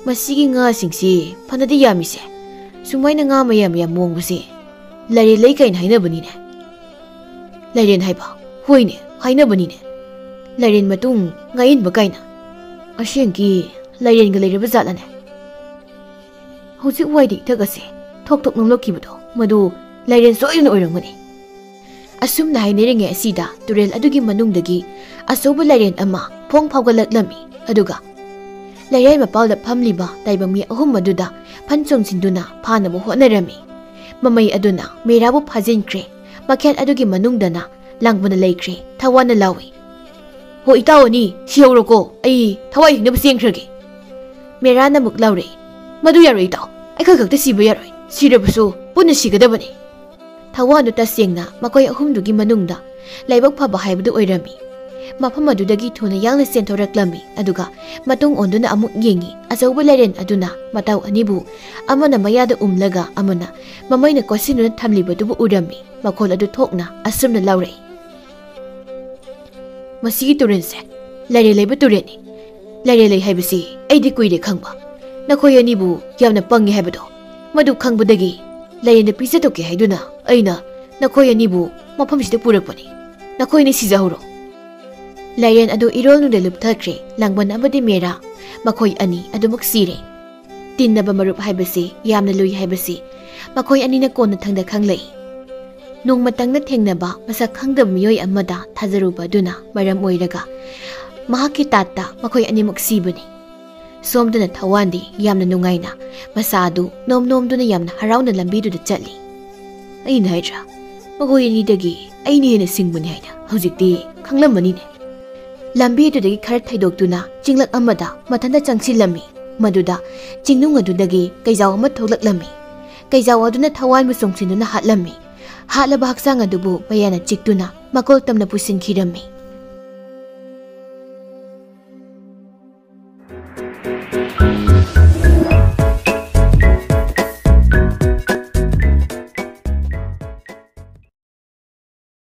"ꯃꯁꯤꯒꯤ ꯉꯥꯁꯤꯡꯁꯤ ꯐꯅꯗꯤ ꯌꯥꯝꯃꯤꯁꯦ꯫ ꯁꯨꯃꯥꯏꯅ ꯉꯥ ꯃꯌꯥꯝ ꯌꯥꯝ ꯃꯣꯡꯕꯁꯦ ꯂꯥꯏꯔꯦꯟ ꯂꯩ ꯀꯥꯏꯅ ꯍꯥꯏꯅꯕꯅꯤꯅꯦ꯫" "ꯂꯥꯏꯔꯦꯟ ꯍꯥꯏꯕ?" "ꯍꯣꯏꯅꯦ, ꯍꯥꯏꯅꯕꯅꯤꯅꯦ꯫ ꯂꯥꯏꯔꯦꯟ ꯃꯇꯨꯡ ꯉꯥ ꯏꯟꯕ ꯀꯥꯏꯅ꯫ ꯑꯁꯦꯡꯀꯤ ꯂꯥꯏꯔꯦꯟꯒ ꯂꯩꯔꯕ ꯖꯥꯠꯂꯅꯦ?" ꯍꯧꯖꯤꯛ ꯋꯥꯏꯗ ꯏꯊꯛ ꯑꯁꯦ ꯊꯣꯛ ꯊꯣꯛ ꯅꯣꯝꯂꯛꯈꯤꯕꯗꯣ, ꯃꯗꯨ ꯂꯥꯏꯔꯦꯟ ꯁꯣꯏꯗꯅ ꯑꯣꯏꯔꯝꯒꯅꯤ꯫ ꯑꯁꯨꯝꯅ ꯍꯥꯏꯅꯔꯤꯉꯩ ꯑꯁꯤꯗ ꯇꯨꯔꯦꯜ ꯑꯗꯨꯒꯤ ꯃꯅꯨꯡꯗꯒꯤ ꯑꯆꯧꯕ ꯂꯥꯏꯔꯦꯟ ꯑꯃ ꯐꯣꯡ ꯐꯥꯎꯒꯠꯂꯛꯂꯝꯃꯤ꯫ ꯑꯗꯨꯒ ꯂꯩꯔꯥꯏ ꯃꯄꯥꯜꯗ ꯐꯝꯂꯤꯕ ꯇꯥꯏꯕꯪ ꯃꯤ ꯑꯍꯨꯝ ꯑꯗꯨꯗ ꯐꯟ ꯆꯣꯡꯁꯤꯟꯗꯨꯅ ꯐꯥꯅꯕ ꯍꯣꯠꯅꯔꯝꯃꯤ꯫ ꯃꯃꯩ ꯑꯗꯨꯅ ꯃꯦꯔꯥꯕꯨ ꯐꯥꯖꯤꯟꯈ꯭ꯔꯦ꯫ ꯃꯈꯦꯜ ꯑꯗꯨꯒꯤ ꯃꯅꯨꯡꯗꯅ ꯂꯥꯡꯕꯅ ꯂꯩꯈ꯭ꯔꯦ꯫ ꯊꯋꯥꯟꯅ ꯂꯥꯎꯏ, "ꯍꯣ ꯏꯇꯥꯎ ꯑꯅꯤ, ꯁꯤꯍꯧꯔꯣꯀꯣ, ꯑꯩ ꯊꯋꯥꯏ ꯍꯤꯡꯅꯕ ꯆꯦꯟꯈ꯭ꯔꯒꯦ꯫" ꯃꯦꯔꯥꯅ ꯑꯃꯨꯛ ꯂꯥꯎꯔꯛꯏ, "ꯃꯗꯨ ꯌꯥꯔꯣꯏ ꯏꯇꯥꯎ, ꯑꯩꯈꯣꯏ ꯈꯛꯇ ꯁꯤꯕ ꯌꯥꯔꯣꯏ, ꯁꯤꯔꯕꯁꯨ ꯄꯨꯟꯅ ꯁꯤꯒꯗꯕꯅꯤ"꯫ ꯊꯋꯥꯟꯗꯨ ꯇꯁꯦꯡꯅ ꯃꯈꯣꯏ ꯑꯍꯨꯝꯗꯨꯒꯤ ꯃꯅꯨꯡꯗ ꯂꯥꯏꯕꯛ ꯐꯕ ꯍꯥꯏꯕꯗꯨ ꯑꯣꯏꯔꯝꯃꯤ꯫ ꯃꯐꯝ ꯑꯗꯨꯗꯒꯤ ꯊꯨꯅ ꯌꯥꯡꯅ ꯆꯦꯟꯊꯣꯔꯛꯂꯝꯃꯤ, ꯑꯗꯨꯒ ꯃꯇꯨꯡ ꯑꯣꯟꯗꯨꯅ ꯑꯃꯨꯛ ꯌꯦꯡꯉꯤ꯫ ꯑꯆꯧꯕ ꯂꯥꯏꯔꯦꯟ ꯑꯗꯨꯅ ꯃꯇꯥꯎ ꯑꯅꯤꯕꯨ ꯑꯃꯅ ꯃꯌꯥꯗ ꯎꯝꯂꯒ ꯑꯃꯅ ꯃꯃꯩꯅ ꯀꯣꯠꯁꯤꯟꯗꯨꯅ ꯊꯝꯂꯤꯕꯗꯨꯕꯨ ꯎꯔꯝꯃꯤ꯫ ꯃꯈꯣꯜ ꯑꯗꯨ ꯊꯣꯛꯅ ꯑꯁꯨꯝꯅ ꯂꯥꯎꯔꯛꯏ, "ꯃꯁꯤꯒꯤ ꯇꯨꯔꯦꯜꯁꯦ ꯂꯥꯏꯔꯦꯟ ꯂꯩꯕ ꯇꯨꯔꯦꯜꯅꯤ꯫ ꯂꯥꯏꯔꯦꯟ ꯂꯩ ꯍꯥꯏꯕꯁꯤ ꯑꯩꯗꯤ ꯀꯨꯏꯔꯦ ꯈꯪꯕ꯫ ꯅꯈꯣꯏ ꯑꯅꯤꯕꯨ ꯌꯥꯝꯅ ꯄꯪꯉꯦ ꯍꯥꯏꯕꯗꯣ, ꯃꯗꯨ ꯈꯪꯕꯗꯒꯤ ꯂꯥꯏꯔꯦꯟꯗ ꯄꯤꯖꯊꯣꯛꯀꯦ ꯍꯥꯏꯗꯨꯅ ꯑꯩꯅ ꯅꯈꯣꯏ ꯑꯅꯤꯕꯨ ꯃꯐꯝꯁꯤꯗ ꯄꯨꯔꯛꯄꯅꯤ꯫ ꯅꯈꯣꯏ ꯑꯅꯤ ꯁꯤꯖꯍꯧꯔꯣ"꯫ ꯂꯥꯏꯔꯦꯟ ꯑꯗꯨ ꯏꯔꯣꯜꯅꯨꯡꯗ ꯂꯨꯞꯊꯈ꯭ꯔꯦ꯫ ꯂꯥꯡꯕꯟ ꯑꯃꯗꯤ ꯃꯦꯔꯥ, ꯃꯈꯣꯏ ꯑꯅꯤ ꯑꯗꯨꯃꯛ ꯁꯤꯔꯦ꯫ ꯇꯤꯟꯅꯕ ꯃꯔꯨꯞ ꯍꯥꯏꯕꯁꯤ ꯌꯥꯝꯅ ꯂꯨꯏ ꯍꯥꯏꯕꯁꯤ ꯃꯈꯣꯏ ꯑꯅꯤꯅ ꯀꯣꯟꯅꯊꯪꯗ ꯈꯪꯂꯛꯏ꯫ ꯅꯣꯡꯃꯇꯪꯅ ꯊꯦꯡꯅꯕ ꯃꯁꯛ ꯈꯪꯗꯕ ꯃꯤꯑꯣꯏ ꯑꯃꯗ ꯊꯥꯖꯔꯨꯕ ꯑꯗꯨꯅ ꯃꯔꯝ ꯑꯣꯏꯔꯒ ꯃꯍꯥꯛꯀꯤ ꯇꯥꯠꯇ ꯃꯈꯣꯏ ꯑꯅꯤꯃꯛ ꯁꯤꯕꯅꯤ꯫ ꯁꯣꯝꯗꯅ ꯊꯋꯥꯟꯗꯤ ꯌꯥꯝꯅ ꯅꯨꯡꯉꯥꯏꯅ ꯃꯁꯥ ꯑꯗꯨ ꯅꯣꯝ ꯅꯣꯝꯗꯨꯅ ꯌꯥꯝꯅ ꯍꯔꯥꯎꯅ ꯂꯝꯕꯤꯗꯨꯗ ꯆꯠꯂꯤ꯫ "ꯑꯩꯅ ꯍꯥꯏꯗ꯭ꯔꯥ, ꯃꯈꯣꯏ ꯑꯅꯤꯗꯒꯤ ꯑꯩꯅ ꯍꯦꯟꯅ ꯁꯤꯡꯕꯅꯤ ꯍꯥꯏꯅ꯫ ꯍꯧꯖꯤꯛꯇꯤ ꯈꯪꯂꯝꯃꯅꯤꯅꯦ"꯫ ꯂꯝꯕꯤ ꯑꯗꯨꯗꯒꯤ ꯈꯔ ꯊꯩꯗꯣꯛꯇꯨꯅ ꯆꯤꯡꯂꯛ ꯑꯃꯗ ꯃꯊꯟꯇ ꯆꯪꯁꯤꯜꯂꯝꯃꯤ꯫ ꯃꯗꯨꯗ ꯆꯤꯡꯅꯨꯡ ꯑꯗꯨꯗꯒꯤ ꯀꯩꯖꯥꯎ ꯑꯃ ꯊꯣꯛꯂꯛꯂꯝꯃꯤ꯫ ꯀꯩꯖꯥꯎ ꯑꯗꯨꯅ ꯊꯋꯥꯟꯕꯨ ꯆꯣꯡꯁꯤꯟꯗꯨꯅ ꯍꯥꯠꯂꯝꯃꯤ꯫ ꯍꯥꯠꯂꯕ ꯍꯛꯆꯥꯡ ꯑꯗꯨꯕꯨ ꯃꯌꯥꯅ ꯆꯤꯛꯇꯨꯅ ꯃꯀꯣꯜ ꯇꯝꯅ ꯄꯨꯁꯤꯟꯈꯤꯔꯝꯃꯤ꯫